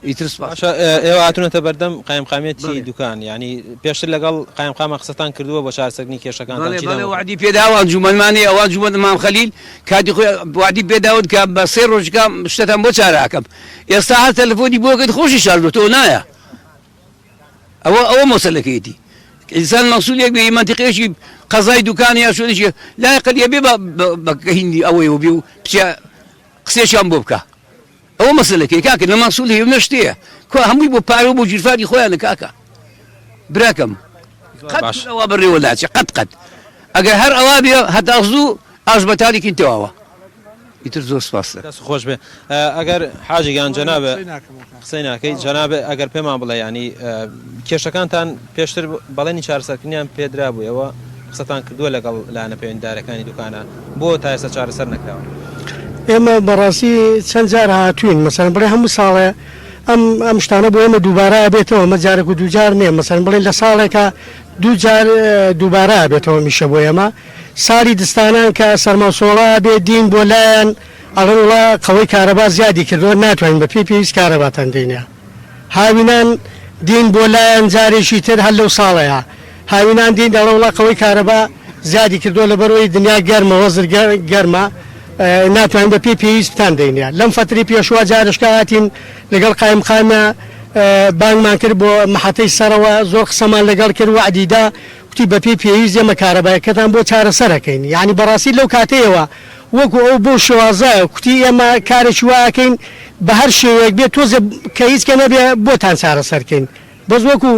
ئیتر سوپاس. باشە ئێوە هاتوونەتە بەردەم قایمقامیەتی دوکان یانی پێشتر لەگەڵ قایمقاما قسەتان کردووە بۆ چارەسەرکردنی کێشەکانتان بەڵێ چیتان بەڵێ بۆ وەعدی پێداوە ئەنجومەنمان هەیە ئەوە ئەنجومەن مام خەلیل کاتی خۆی وەعدی پێداون کە بە سێ ڕۆژکە شتەتان بۆ چارە ئەکەم ئێستا هەر تەلەفۆنی بۆ کرد خۆشی شاردۆتەوە نایە ئەوە ئەوە مەسەلەکەیەتی ئینسان مەسولێک بێ مەنتیقەیەکی قەزای دوکان یا شوێنێکی لای قەدیە بێ بە هیندی ئەوەیەوە بێ و بچێ قسێکیان بۆ بکا ئەوە مەسەلەکەی کاکە نە مەسول هەیە و نە شتەیە کوا هەمووی بۆ پارە و بۆ گیرفانی خۆیانە کاکە براکەم قەت باش. ئەوە بەڕێوە ناچێ قەت قەت ئەگەر هەر ئەوا بێ هەتا زوو ئاش بەتاڵێکی تەواوە ئیتر زۆر سپاس. دەست خۆش بێ ئەگەر حاجی گیان جەنابێ قسەی ناکەی جەنابێ ئەگەر پێمان بڵێ یانی کێشەکانتان پێشتر بەڵێنی چارەسەرکردنیان پێدرابوو ئێوە قسەتان کردووە لەگەڵ لایەنە پەیوەندیدارەکانی دوکانە بۆ تا ئێستا چارەسەر نەکراوە؟ ئێمە بەڕاستی چەند جار هاتووین مەسەلەن بڵێ هەموو ساڵێ ئەم ئەم شتانە بۆ ئێمە دووبارە ئەبێتەوە ئەمە جارێک و دووجار نییە مەسەلەن بڵێ لە ساڵێکا دوو جار دووبارە ئەبێتەوە ئەم ئیشە بۆ ئێمە ساڵی دستانان کە سەرماوسۆڵە ئەبێ دین بۆ لایان ئەڵێن وڵا قەوەی کارەبا زیادی کردووە ناتوانین بە پێی پێویست کارەباتان دەینێ هاوینان دین بۆ لایان جارێکی تر هەر لەو ساڵەیا هاوینان دین دەڵێ وڵا قەوەی کارەبا زیادی کردووە لەبەرئەوەی دنیا گەرمە وەزر گەرمە ناتوانین بە پێی پێویست بتان دەینێ لەم فەتری پێشوە جارشکە هاتین لەگەڵ قایمقامە بانگمان کرد بۆ محەتەی سەرەوە زۆر قسەمان لەگەڵ کرد وەعدی دا کوتی بە پێی پێویست ئێمە کارەبایەکەتان بۆ چارەسەر ئەکەین یانی بەڕاستی لەو کاتەیەوە وەکو ئەو بەو شێوازە کوتی ئێمە کارێکی وا ئەکەین بە هەر شێوەیەک بێت تۆزێ کە هیچ کە نەبێ بۆتان چارەسەر کەین بەس وەکو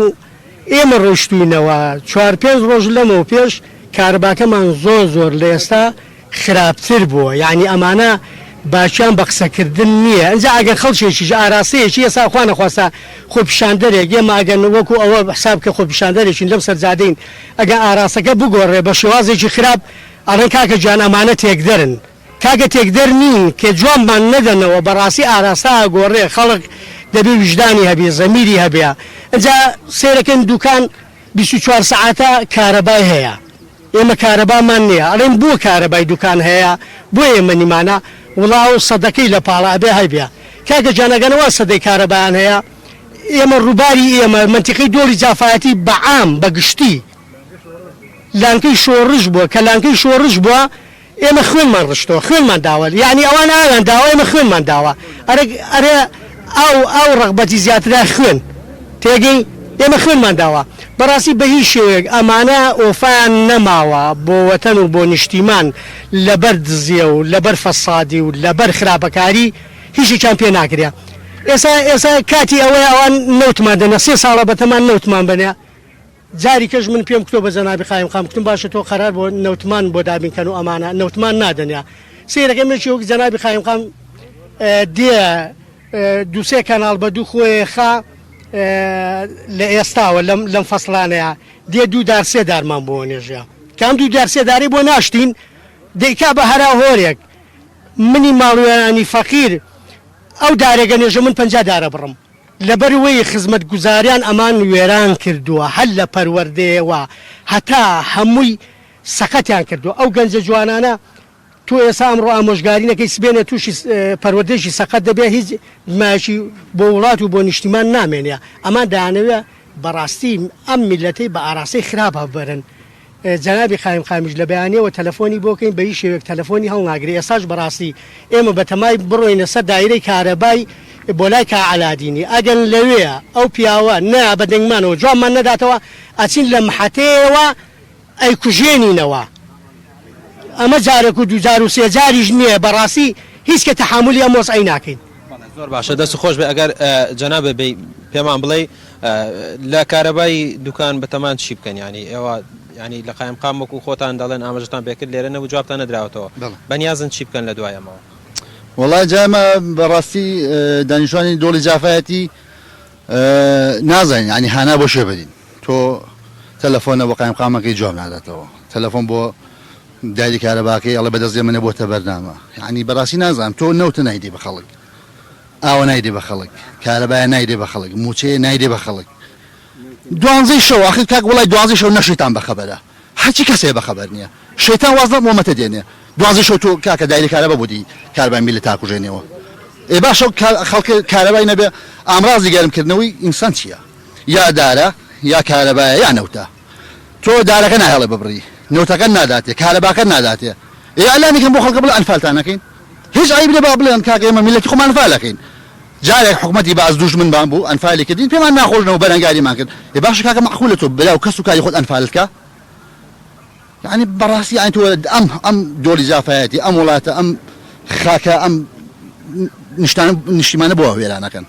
ئێمە ڕۆیشتوینەوە چوار پێنج ڕۆژ لەمەو پێش کارەباکەمان زۆر زۆر لە ئێستا خراپتر بووە یانی ئەمانە باکیان بە قسەکردن نییە ئینجا ئەگەر خەڵکێکیش ئاراستەیەکی ئێستا خوا نەخواستە خۆپیشاندەرێک ئێمە ئەگەر وەکو ئەوە حساب کە خۆپیشاندەرێکین لەم سەر جادەین ئەگەر ئاراستەکە بگۆڕێ بە شێوازێکی خراپ ئەڵێن کاکە گیان ئەمانە تێکدەرن کاکە تێکدەر نین کە جوابمان نەدەنەوە بەڕاستی ئاراستە ئەگۆڕێ خەڵک دەبێ ویژدانی هەبێ زەمیری هەبێ ئینجا سەیرەکەن دوکان. 24 سەعاتە کارەبای هەیە ئێمە کارەبامان نییە ئەڵێن بۆ کارەبای دوکان هەیە بۆ ئێمە نیمانە وڵا ئەو سەدەکەی لە پاڵە ئەبێ هەبێ کاکە گیان ئەگەر ئەوان سەدەی کارەبایان هەیە ئێمە ڕووباری ئێمە مەنتیقەی دۆڵی جافایەتی بە عام بە گشتی لانکەی شۆڕش بووە کە لانکەی شۆڕش بووە ئێمە خوێنمان ڕشتەوە خوێنمان داوە یانی ئەوان ئاویان داوە ئێمە خوێنمان داوە ئەرێ ئەرێ ئاو ئاو ڕەغبەتی زیاترە خوێن تێگەی ئێمە خوێنمان داوە بەڕاستی بە هیچ شێوەیەک ئەمانە ئۆفایان نەماوە بۆ وەتەن و بۆ نیشتیمان لەبەر دزیە و لەبەر فەسادی و لەبەر خراپەکاری هیچێکیان پێ ناکرێ ئێسا ئێسا کاتی ئەوەیە ئەوان نەوتمان دەنێ سێ ساڵە بەتەمان نەوتمان بەنێ جاری کەش من پێم کوتوە بە جەنابی قایمقام کوتم باشە تۆ قەرار بۆ نەوتمان بۆ دابین کەن و ئەمانە نەوتمان نادەنە سەیرەکەم یەکی وەک جەنابی قایمقام دێ دووسێ کەناڵ بە دوو خۆێ خا لە ئێستاوە لەم لەم فەسڵانەیە دێ دوو دار سێ دارمان بۆ نێژە کام دوو دار سێ داری بۆ ناشتین دەیکا بە هەرا هۆرێک منی ماڵوێرانی فەقیر ئەو دارێگە نێژە من 50 دارە بڕم لەبەروەی خزمەتگوزاریان ئەمان وێران کردووە هەر لە پەروەردەیەوە هەتا هەمووی سەقەتیان کردووە ئەو گەنجە جوانانە تۆ ئێستا ئەمڕۆ ئامۆژگاری نەکەی سبێنێ تووشی پەروەردەیەکی سەقەت دەبێ هیچ مایەکی بۆ وڵات و بۆ نیشتیمان نامێنێ ئەمان دەیانەوێ بەڕاستی ئەم میللەتەی بە ئاراستەی خراپ بەرن جەنابی قایمقامیش لە بەیانیەوە تەلەفۆنی بۆ کەین بە هیچ شێوەیەک تەلەفۆنی هەڵناگرێ ئێستاش بەڕاستی ئێمە بەتەمای بڕۆینە سەر دایرەی کارەبای بۆ لای کا عەلادینی ئەگەر لەوێ ئەو پیاوە نەیا بە دەنگمانەوە جوابمان نەداتەوە ئەچین لە محەتەیەوە ئەیکوژێنینەوە ئەمە جارێک و دووجار و سێجاریش نییە بەڕاستی هیچ کە تەحامولی ئەم وەزعەی ناکەین. زۆر باشە دەست خۆش بێ ئەگەر جەنابت بێی پێمان بڵێی لە کارەبای دوکان بەتەمان چی بکەن یانی ئێوە یانی لە قایمقام وەکو خۆتان دەڵێن ئاماژەتان پێکرد لێرە نەبوو جوابتان نەدراوەتەوە بەنیازن چی بکەن لە دوای ئەمەوە؟ وەڵا جا ئێمە بەڕاستی دانیشتوانی دۆڵی جافایەتی نازانین یانی هانا بۆ شوێ بەرین تۆ تەلەفۆنە بۆ قایمقامەکەی جواب ناداتەوە تەلەفۆن بۆ داری کارەباکەی ئەڵێ بەدەست ئێمە نەبۆتە بەرنامە یانی بەڕاستی نازانم تۆ نەوتە نایدەی بە خەڵک ئاوە نایدەی بە خەڵک کارەبایە نایدەی بە خەڵک موچەیە نایدەی بە خەڵک دوانزەی شەو ئاخر کاک وڵای دوانزەی شەو نەشیتان بەخەبەرە هەرچی کەسێ بەخەبەر نییە شەیتان واز لەم وەمەتە دێنێ دوانزەی شەو تۆ کاکە دایری کارەبا بۆ دی کارەبای میللەت تاکوژێنێەوە ئێ باشە خەڵک کارەبای نەبێ ئامرازی گەرمکردنەوەی ئینسان چییە یا دارە یا کارەبایە یا نەوتە تۆ دارەکە ناهێڵێ ببڕی نەوتەکەت ناداتێ کارەباکەت ناداتێ ئێ ئەلانی کەم بۆ خەڵکە بڵێ ئەنفالتان نەکەین هیچ عەیب نیە با بڵێن کاکە ئێمە میللەتی خۆمان ئەنفال ئەکەین جارێک حکومەتی بەعس دوژمنمان بوو ئەنفالی کردین پێمان ناخۆش نەبوو بەرەنگاریمان کرد ئێ باشە کاکە مەعقولە تۆ برا و کەس و کاری خۆت ئەنفالت کا یعنی بەڕاستی یعنی تۆ ئەم ئەم دۆڵی جافایەتی ئەم وڵاتە ئەم خاکە ئەم نیشتان نیشتیمانە بۆ وێرانەکەن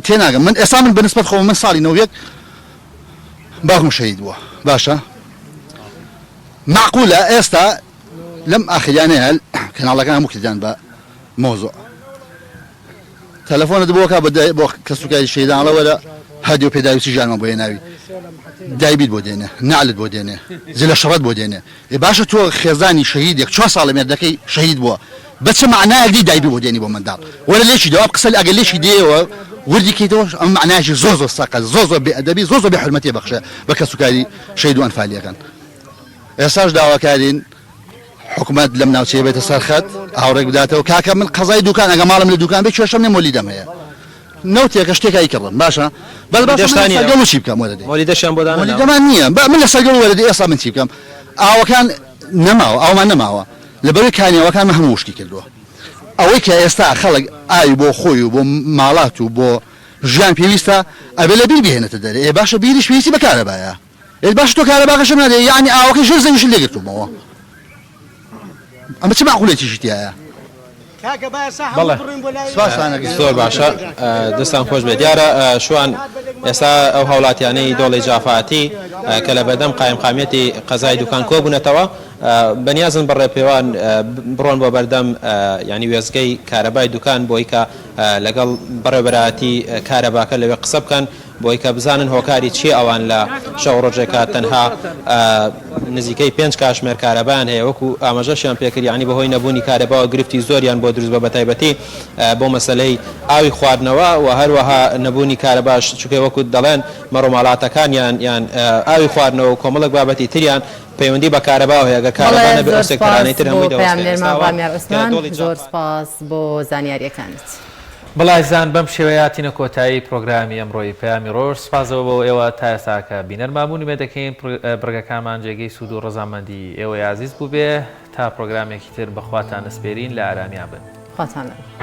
تێناگەم من ئێستا من بەنسبەت خۆم من ساڵی 91 باوکم شەهید بووە باشە معقولە ئێستا لەم ئاخریانەیە کەناڵەکان هەموو کردیان بە مۆزۆ تەلەفۆنت بۆکە بۆ کەسوکاری شەیدان ئەڵێ وەرە هەدی و پێداویستی ژیانمان بۆ هێناوی دایبیت بۆ دێنێ نەعلت بۆ دێنێ جلە شەڕەت بۆ دێنێ ئێ باشە تۆ خێزانی شەهیدێک چوار ساڵە مێردەکەی شەهید بووە بە چ مەعنایەک دی دایبی بۆ دێنی بۆ منداڵ وەرە لێکی دەوە قسە ئەگەر لێکی دێیەوە وردی کەیتەوە ئەم مەعنایەکی زۆر زۆر سەقەت زۆر زۆر بێ ئەدەبی زۆر زۆر بێ حورمەتی بەخشە بە کەسوکاری شەهید و ئەنفالیەکان ئێستاش داواکارین حکومەت لەم ناوچەیە بێتە سەر خەت ئاوڕێک بداتەوە کاکە من قەزای دوکان ئەگە ماڵم لە دوکان بێ کێشەم نیە مۆلیدەم هەیە نەوتێکە شتێکە ئەیکڕم باشە بەس باشە من لە سەرگەڵ چی بکەم وەرە دەی مۆلیدەشیان بۆ دانەناوە مۆلیدەمان نییە بە من لە سەرگەڵ وەرە دەی ئێستا من چی بکەم ئاوەکان نەماوە ئاومان نەماوە لەبەرەی کانیاوەکانمان هەموو وشکی کردووە ئەوەی کە ئێستا خەڵک ئاوی بۆ خۆی و بۆ ماڵات و بۆ ژیان پێویستە ئەبێ لە بیر بهێنێتە دەرێ ئێ باشە بیریش پێویستی بە کارەبایە ئێ باشە تۆ کارەباکەشم نادەی یەعنی ئاوەکەی ژێر زەویشت لێ گرتوومەوە ئەمە چ مەعقولێتیشی تیایە؟ بەڵێ زۆر باشە دەستان خۆش بێت دیارە شوان ئێستا ئەو هاوڵاتیانەی دۆڵی جافاتی کە لە بەردەم قایمقامیەتی قەزای دوکان کۆبوونەتەوە بەنیازن بە ڕێپێوان بڕۆن بۆ بەردەم ینی وێستگەی کارەبای دوکان بۆی کە لەگەڵ بەڕێوەبەرایەتی کارەباکە لەوێ قسە بکەن بۆی کە بزانن هۆکاری چیە ئەوان لە شەو ڕۆژێکا تەنها. نزیکەی پێنج کاژمێر کارەبایان هەیە وەکو ئاماژەشیان پێکرد یانی بەهۆی نەبوونی کارەباوە گرفتی زۆریان بۆ دروست بە بەتایبەتی بۆ مەسەلەی ئاوی خواردنەوە و هەروەها نەبوونی کارەباش چونکە وەکو دەڵێن مەڕوماڵاتەکانیان یان ئاوی خواردنەوە و کۆمەڵێک بابەتی تریان پەیوەندی بە کارەباوە هەیە گەر کارەبا بەڵێ نەبێ زۆر ئەو سێکتەرانەی سپاس تر بۆ هەمووی دەوەستێ پەیامنێرمان ئێستا وا ڕامیار کە عوسمان دۆڵی زۆر جافایەتی. سپاس بۆ زانیاریەکانت. بەڵێ ئازیزان بەم شێوەیە هاتینە کۆتایی پرۆگرامی ئەمڕۆی پەیامی ڕۆژ، سوپاسەوە بۆ ئێوە تا ئێستا کە بینەرمان بوون، ئومێد دەکەین بڕگەکانمان جێگەی سوود و ڕەزامەندی ئێوەی ئازیز بووبێ، تا پرۆگرامێکی تر بە خواتان ئەسپێرین لە ئارامیان بن. خواتان لەگەڵ.